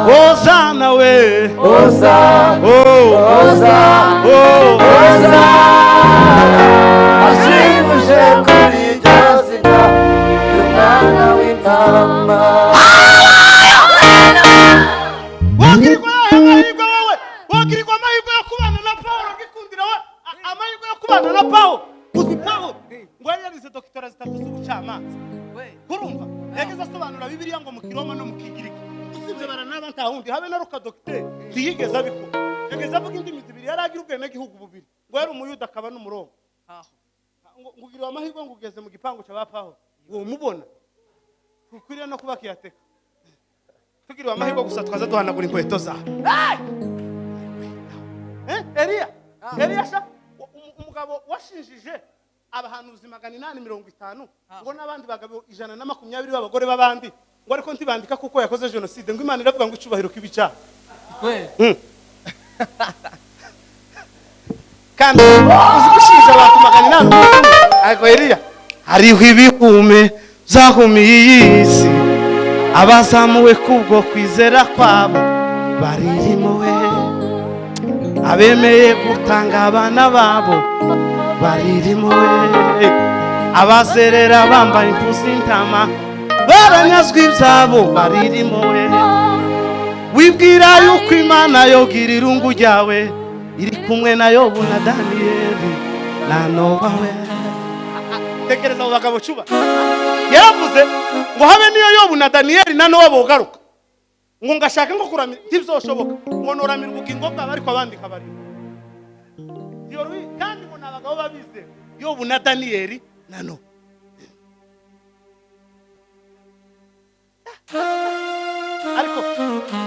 Hosana we, Hosana, oh, Hosana, oh, Hosana, ashimuje kuri rya zina ry'umwana w'intama. Wagirirwa amahirwe wowe, wagirirwa amahirwe yo kubana na Paulo gikundira we, amahirwe yo kubana na Paulo. Uzwi Paulo ngo yari yarize doktora 3 z'ubucamanza. Kurumva yageze asobanura Bibiliya ngo mu Kiroma no mu Kigiriki. Usibye Baranaba nta wundi, habe na Luka dogiteri ntiyigeze abikora. Yageze avuga indimi 2, yari agira ubwenegihugu bubiri, ngo yari Umuyuda akaba n'Umuroma. Ngo ugiriwe amahirwe ngo ugeze mu gipangu cya ba Paulo, uwo mubona ukwiriye no kuba kiyateka. Tugiriwe amahirwe gusa twaza duhanagura inkweto zawe. Eliya, Eliya sha umugabo washinjije abahanuzi 850 ngo n'abandi bagabo 120 b'abagore b'abandi, ngo ariko ntibandika kuko yakoze jenoside, ngo Imana iravuga ngo icubahiro kibica. Kandi uzi gushinja abantu 800. Ariko Eliya hariho ibihume zahumiye iyi si, abazamuwe kubwo kwizera kwabo baririmo we, abemeye gutanga abana babo baririmo we, abazerera bambaye impu z'intama baranyazwe ibyabo baririmo we. Wibwira yuko Imana yogira irungu ryawe iri kumwe na Yobu na Daniyeli na Nowa we. Tekereza abo bagabo cuba. Yaravuze ngo habe niyo Yobu na Daniyeli na Nowa bogaruka, ngo ngashaka ngo kuramira ntibizoshoboka, ngo noramira ubugingo bwabo ariko abandi kabarira. Kandi ngo nabagabo babize Yobu na Daniyeli na Nowa. Ariko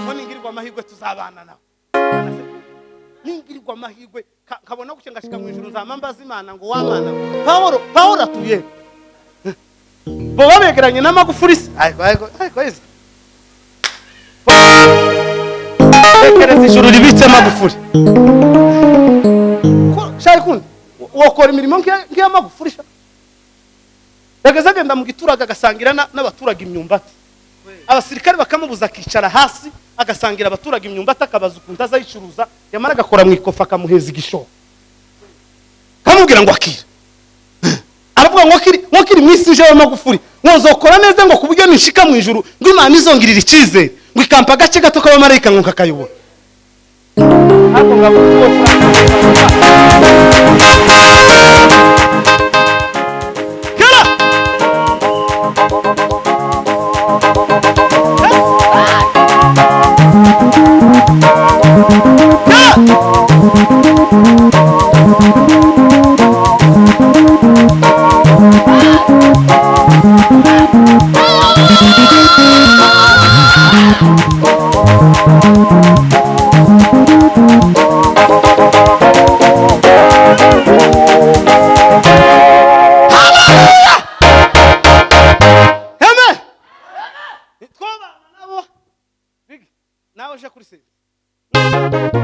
ngo ningirirwa amahirwe tuzabana nawe. Ningirirwa amahirwe nkabona guke ngashika mu ijuru nzamambaza Imana ngo wamana. Paulo atuye bo babegeranye n'amagufuri se. Ariko ariko ariko izi tekereza ijuru ribitse amagufuri. Shari kundi wokora imirimo nk'iy'amagufuri sha. Yageze agenda mu giturage agasangira n'abaturage imyumbati. Abasirikare bakamubuza akicara hasi agasangira abaturage imyumbati, akabaza ukuntu azayicuruza, yamara agakora mu ikofa akamuheza igishoro, kamubwira ngo akira. Aravuga Urumva ngo kiri mu isi jewe Magufuri, ngo nzokora neza ngo kuburyo nishika mu ijuru ngo Imana izongirira icyizere ngo ikampa agace gato k'abamarayika ngo kakayobora. Ariko ngabo kera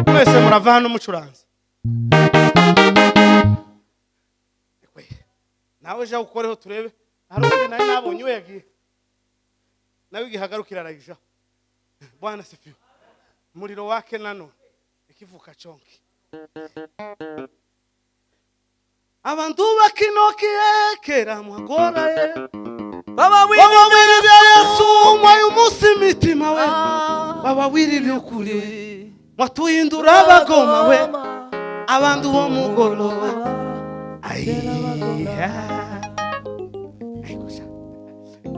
mwese murava hano mucuranze. Nawe ejo ukoreho turebe. Hari undi nari nabonye we yagiye nawe igihagarukira arayija. Bwana sifiwe. Umuriro wake nanone ikivuka conke. Abantu bakinokiyekera mwagora ye baba wirira Yesu mwayu musi mitima we baba wirira ukuri mwatuhindura abagoma we abantu bo mugoroba.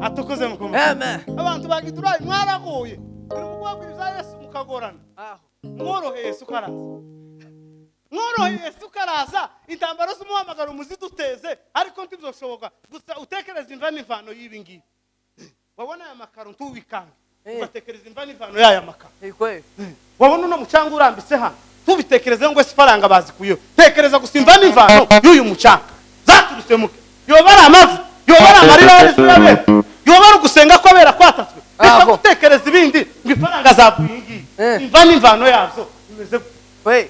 Atukoze mukoma. Amen. Abantu bagidurayi mwaragoye turi kubabwiriza Yesu mukagorana. Mworoheye Yesu karaza, mworoheye Yesu karaza. Intambara z'umuhamagaro muziduteze ariko ntibizoshoboka. Gusa utekereza imva n'imvano y'ibi ngibi. Wabona aya makaro ntubikange, ugatekereza imva n'imvano y'aya makaro. Wabona uno mucanga urambitse hano tubitekereze ngo ese ifaranga bazikuyeho. Tekereza gusa imva n'imvano y'uyu mucanga zaturutse muke. Yoba ari amavi, yoba ari amarira y'abera, yoba ari ugusenga kw'abera kwatatswe. Reka gutekereza ibindi ngo ifaranga zavuye iyi ngiyi. Imva n'imvano yazo imeze gute?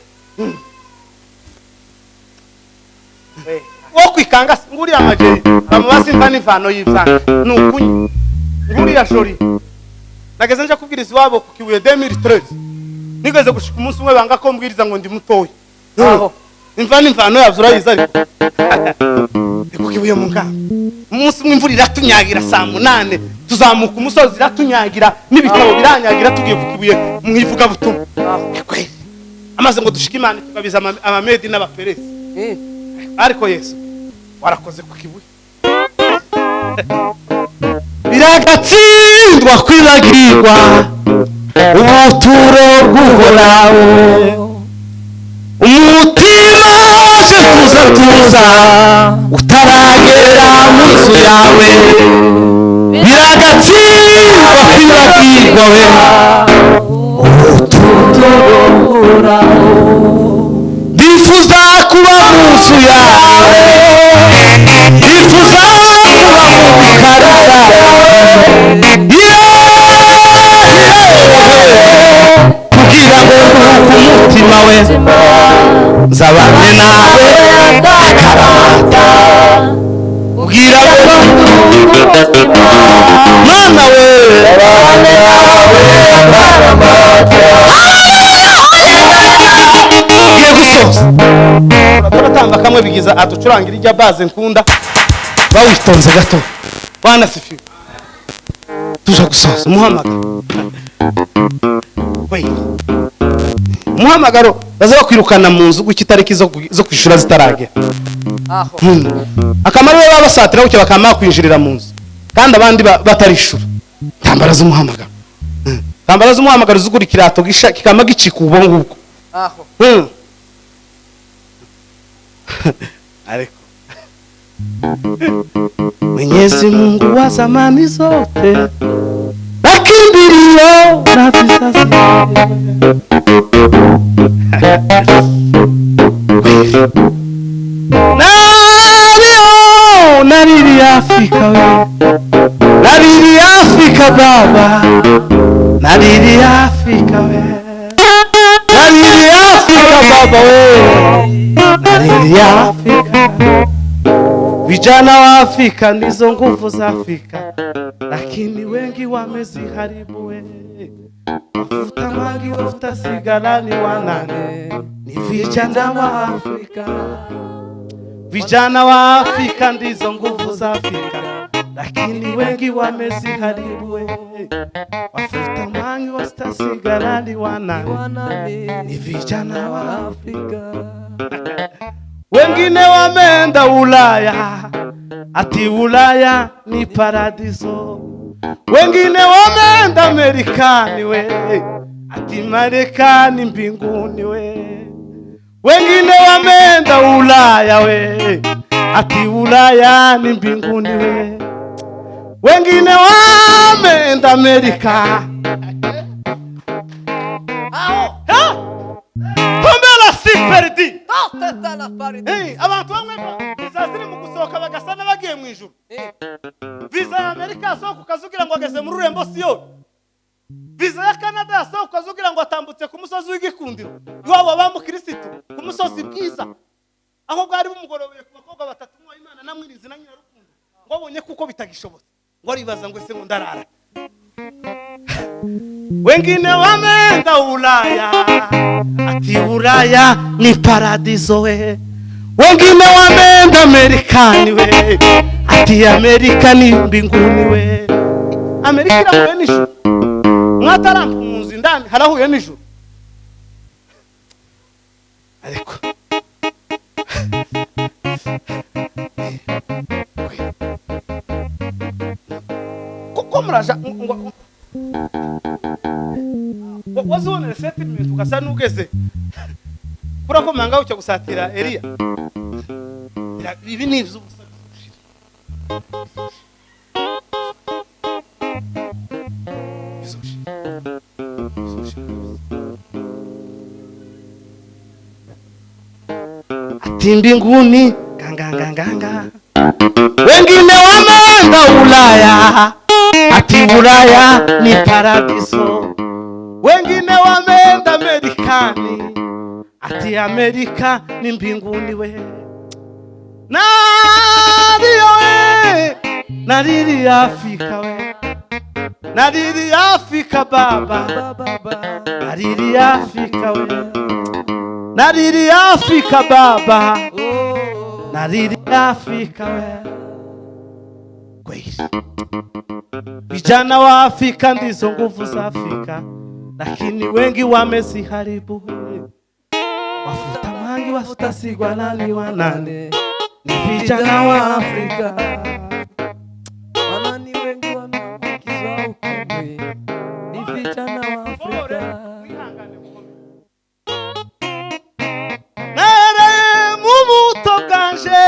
Wo kwikanga nguriya majeri bamubaza imva n'imvano y'ibyange ni ukunywa. Nguriya jori nageze nje kubwiriza iwabo ku Kibuye 2013 nigeze gushika umunsi umwe banga ko mbwiriza ngo ndi mutoya. Imva n'imvano yavyo urayizi ariko ku Kibuye mu ngamba. Umunsi umwe imvura iratunyagira saa 8 tuzamuka umusozi iratunyagira n'ibitabo biranyagira tugiye ku Kibuye mu ivugabutumwa. Amaze ngo dushike Imana tugabiza amamedi n'abaperesi. Ariko Yesu warakoze ku Kibuye. Biragatsindwa kwibagirwa ubuturo bw'Uhoraho. Umutima waje tuza tuza utaragera mu nzu yawe. Biragatsindwa kwibagirwa we ubuturo bw'Uhoraho. Ndifuza kuba mu nzu yawe, ndifuza kuba mu bikari byawe, kugira ngo nduhuke umutima we nzabane nawe akaramata. Kugira ngo Mana we nzabane nawe akaramata. Ngiye gusoza. Turatamba kamwe bigiza atucurangira ijya baze nkunda bawitonze gato. Bwana sifiwe. Tuja gusoza umuhamagaro. Umuhamagaro baza bakwirukana mu nzu guki itariki zo kwishura zitaragera. Akamaro baba basatira guke bakama kwinjirira mu nzu kandi abandi batarishura. Intambara z'umuhamagaro. Intambara z'umuhamagaro zugura ikirato gisha kikama gicika ubo ngubwo. Ariko Mwenyezi Mungu wa zamani zote nakimbilio na vizazi. Nalio nalili Afrika we, nalili Afrika baba, nalili Afrika we, nalili Afrika baba we, nalili Afrika. Vijana wa Afrika ndizo nguvu za Afrika, lakini wengi wameziharibu we. Wafuta mangi, wafuta sigara ni wanane, ni vijana wa Afrika. Vijana wa Afrika ndizo nguvu za Afrika, lakini wengi wameziharibu we. Wafuta bangi, wavuta sigara ni wanani? Ni vijana wa Afrika. Wengine wameenda Ulaya, ati Ulaya ni paradiso. Wengine wameenda Amerikani we, ati Marekani mbinguni we. Wengine wameenda Ulaya we, ati Ulaya ni mbinguni we. Wengine wameenda Amerika. Ha? Kumbe la si perdi. Hey, abantu bamwe viza ziri mu gusohoka bagasa n'abagiye mu ijuru. Viza ya Amerika yasohoka ukazugira ngo ageze muri rurembo Siyoni. Viza ya Canada yasohoka ukazugira ngo atambutse ku musozi w'igikundiro iwabo ba mukirisitu, ku musozi bwiza aho bwari bumugorobeye ku bakobwa batatu, umwe Imana namwirinzi na Nyirarukundo, ngo abonye kuko bitagishobotse, ngo aribaza ngo ese ngo ndarara. Wengine wameenda Ulaya, ati Ulaya ni paradiso we. Wengine wameenda Amerikani we, ati Amerika ni mbinguni we. Amerika irahuye n'ijuru? Mwatarampa mu nzu indani harahuye n'ijuru? Ariko kuko muraja ngo wazibonera settlement, ugasa n'ugeze kurakomanga ucyo gusatira Eliya. Ibi ni iby'ubusa. Bizoshira. Bizoshira. Ati mbinguni ganganganganga. Wengine wameenda Ulaya, ati Ulaya ni paradiso. Wengine wameenda Amerikani, ati Amerika ni mbinguni we. Nariyo we, nariri Afrika we, nariri Afrika baba, nariri Afrika we, nariri Afrika baba, nariri Afrika we. Kweli vijana wa Afrika ndizo nguvu za Afrika, lakini wengi wameziharibu. Wafuta bangi, wafuta sigara ni wanane? Ni vijana wa Afrika. Wanani wengi wameambukizwa ukimwi ni vijana wa Afrika. Nere mu buto bwanje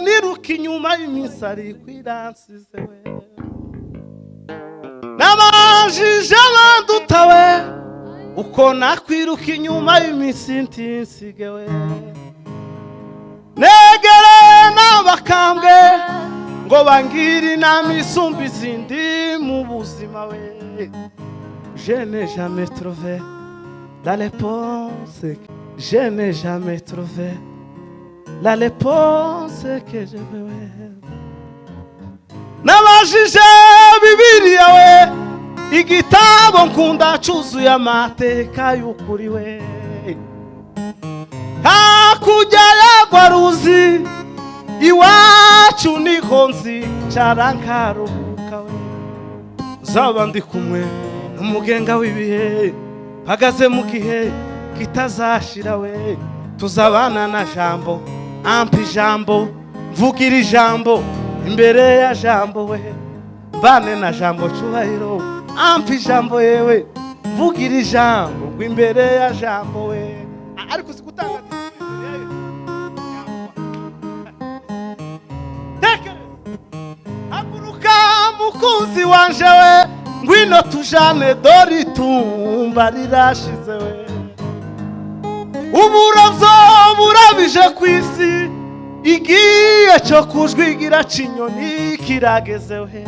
niruka inyuma y'iminsi ariko iransize we. Nabajije abandutawe uko nakwiruka inyuma y'iminsi ntinsige we. Negere n'abakambwe ngo bangire inama isumba izindi mu buzima we. Je n'ai jamais trouvé la réponse, je n'ai jamais trouvé la réponse que je veux. Nabajije Bibiliya we, igitabo nkunda cyuzuye amateka y'ukuri we. Hakurya yagwa ruzi iwacu niho nzicara nkaruhuka we. Zaba ndi kumwe n'umugenga w'ibihe, mpagaze mu gihe kitazashira we. Tuzabana na Jambo, ampa ijambo, mvugira ijambo imbere ya Jambo we. Mbane na Jambo cyubahiro, ampa ijambo yewe, mvugira ijambo ngo imbere ya Jambo we. Ariko uzi gutanga imbere ya Tekereza, haguruka mukunzi wanje we, ngwino tujane, dore itumba rirashize we. Uburavyo burabije ku isi, igihe cyo kujwigira c'inyoni kirageze we.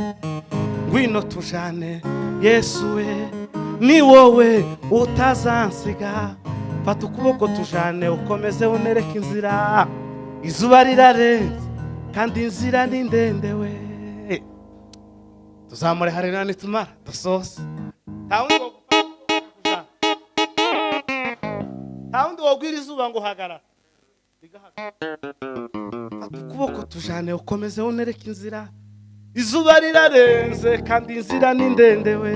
Ngwino tujane Yesu we, ni wowe utazansiga. Fata ukuboko tujane, ukomeze unereke inzira. Izuba rirarenze kandi inzira ni ndende we. Tuzamure harira nitumara dusoze. Nta wundi wogufata ukuboko kujana, nta wundi wogwira izuba ngo hagarara. Fata ukuboko tujane, ukomeze unereke inzira. Izuba rirarenze kandi inzira ni ndende we.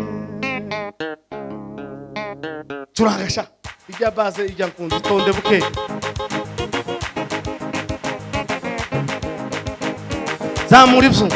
Turagasha ijya baze ijya nkunda itonde buke. Zamura ibyo.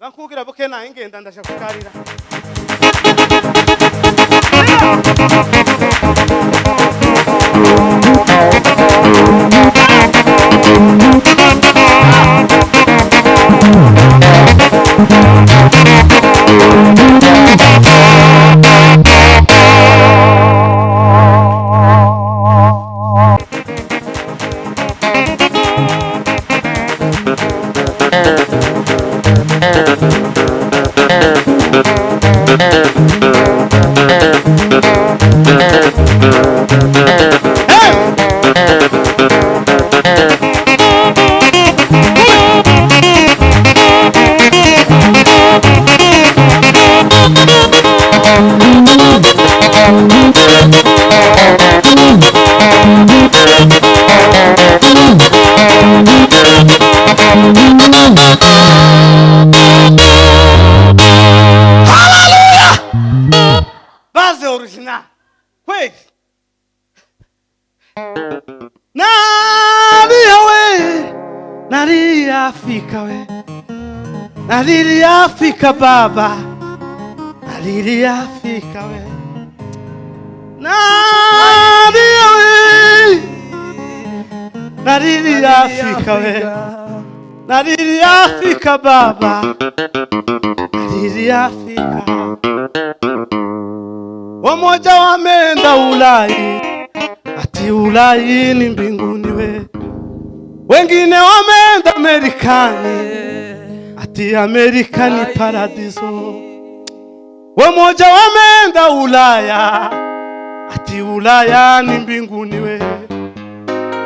Bakubwira buke naye ngenda ndaje kukarira. Afrika baba, nalili Afrika we, nalili we, nalili Afrika we, nalili Afrika baba, nalili Afrika. Wamoja wameenda Ulai, ati Ulai ni mbinguni we, wengine wameenda Amerikani, ati Amerika ni paradiso. Wamoja wameenda Ulaya, ati Ulaya ni mbinguni we,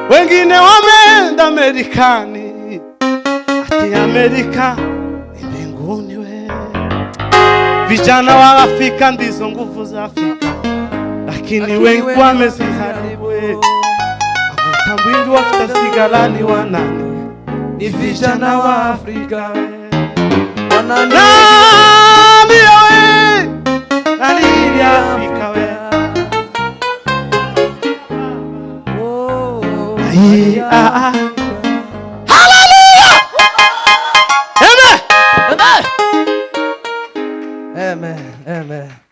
wengine wameenda Amerikani, ati Amerika ni mbinguni we. Vijana wa Afrika ndizo nguvu za Afrika, lakini wengi wameziharibu. Avuta mwingi wafuta sigara ni wanani? Ni vijana wa Afrika. Nani we? Nani Afrika we? Hallelujah! Amen! Amen. Amen.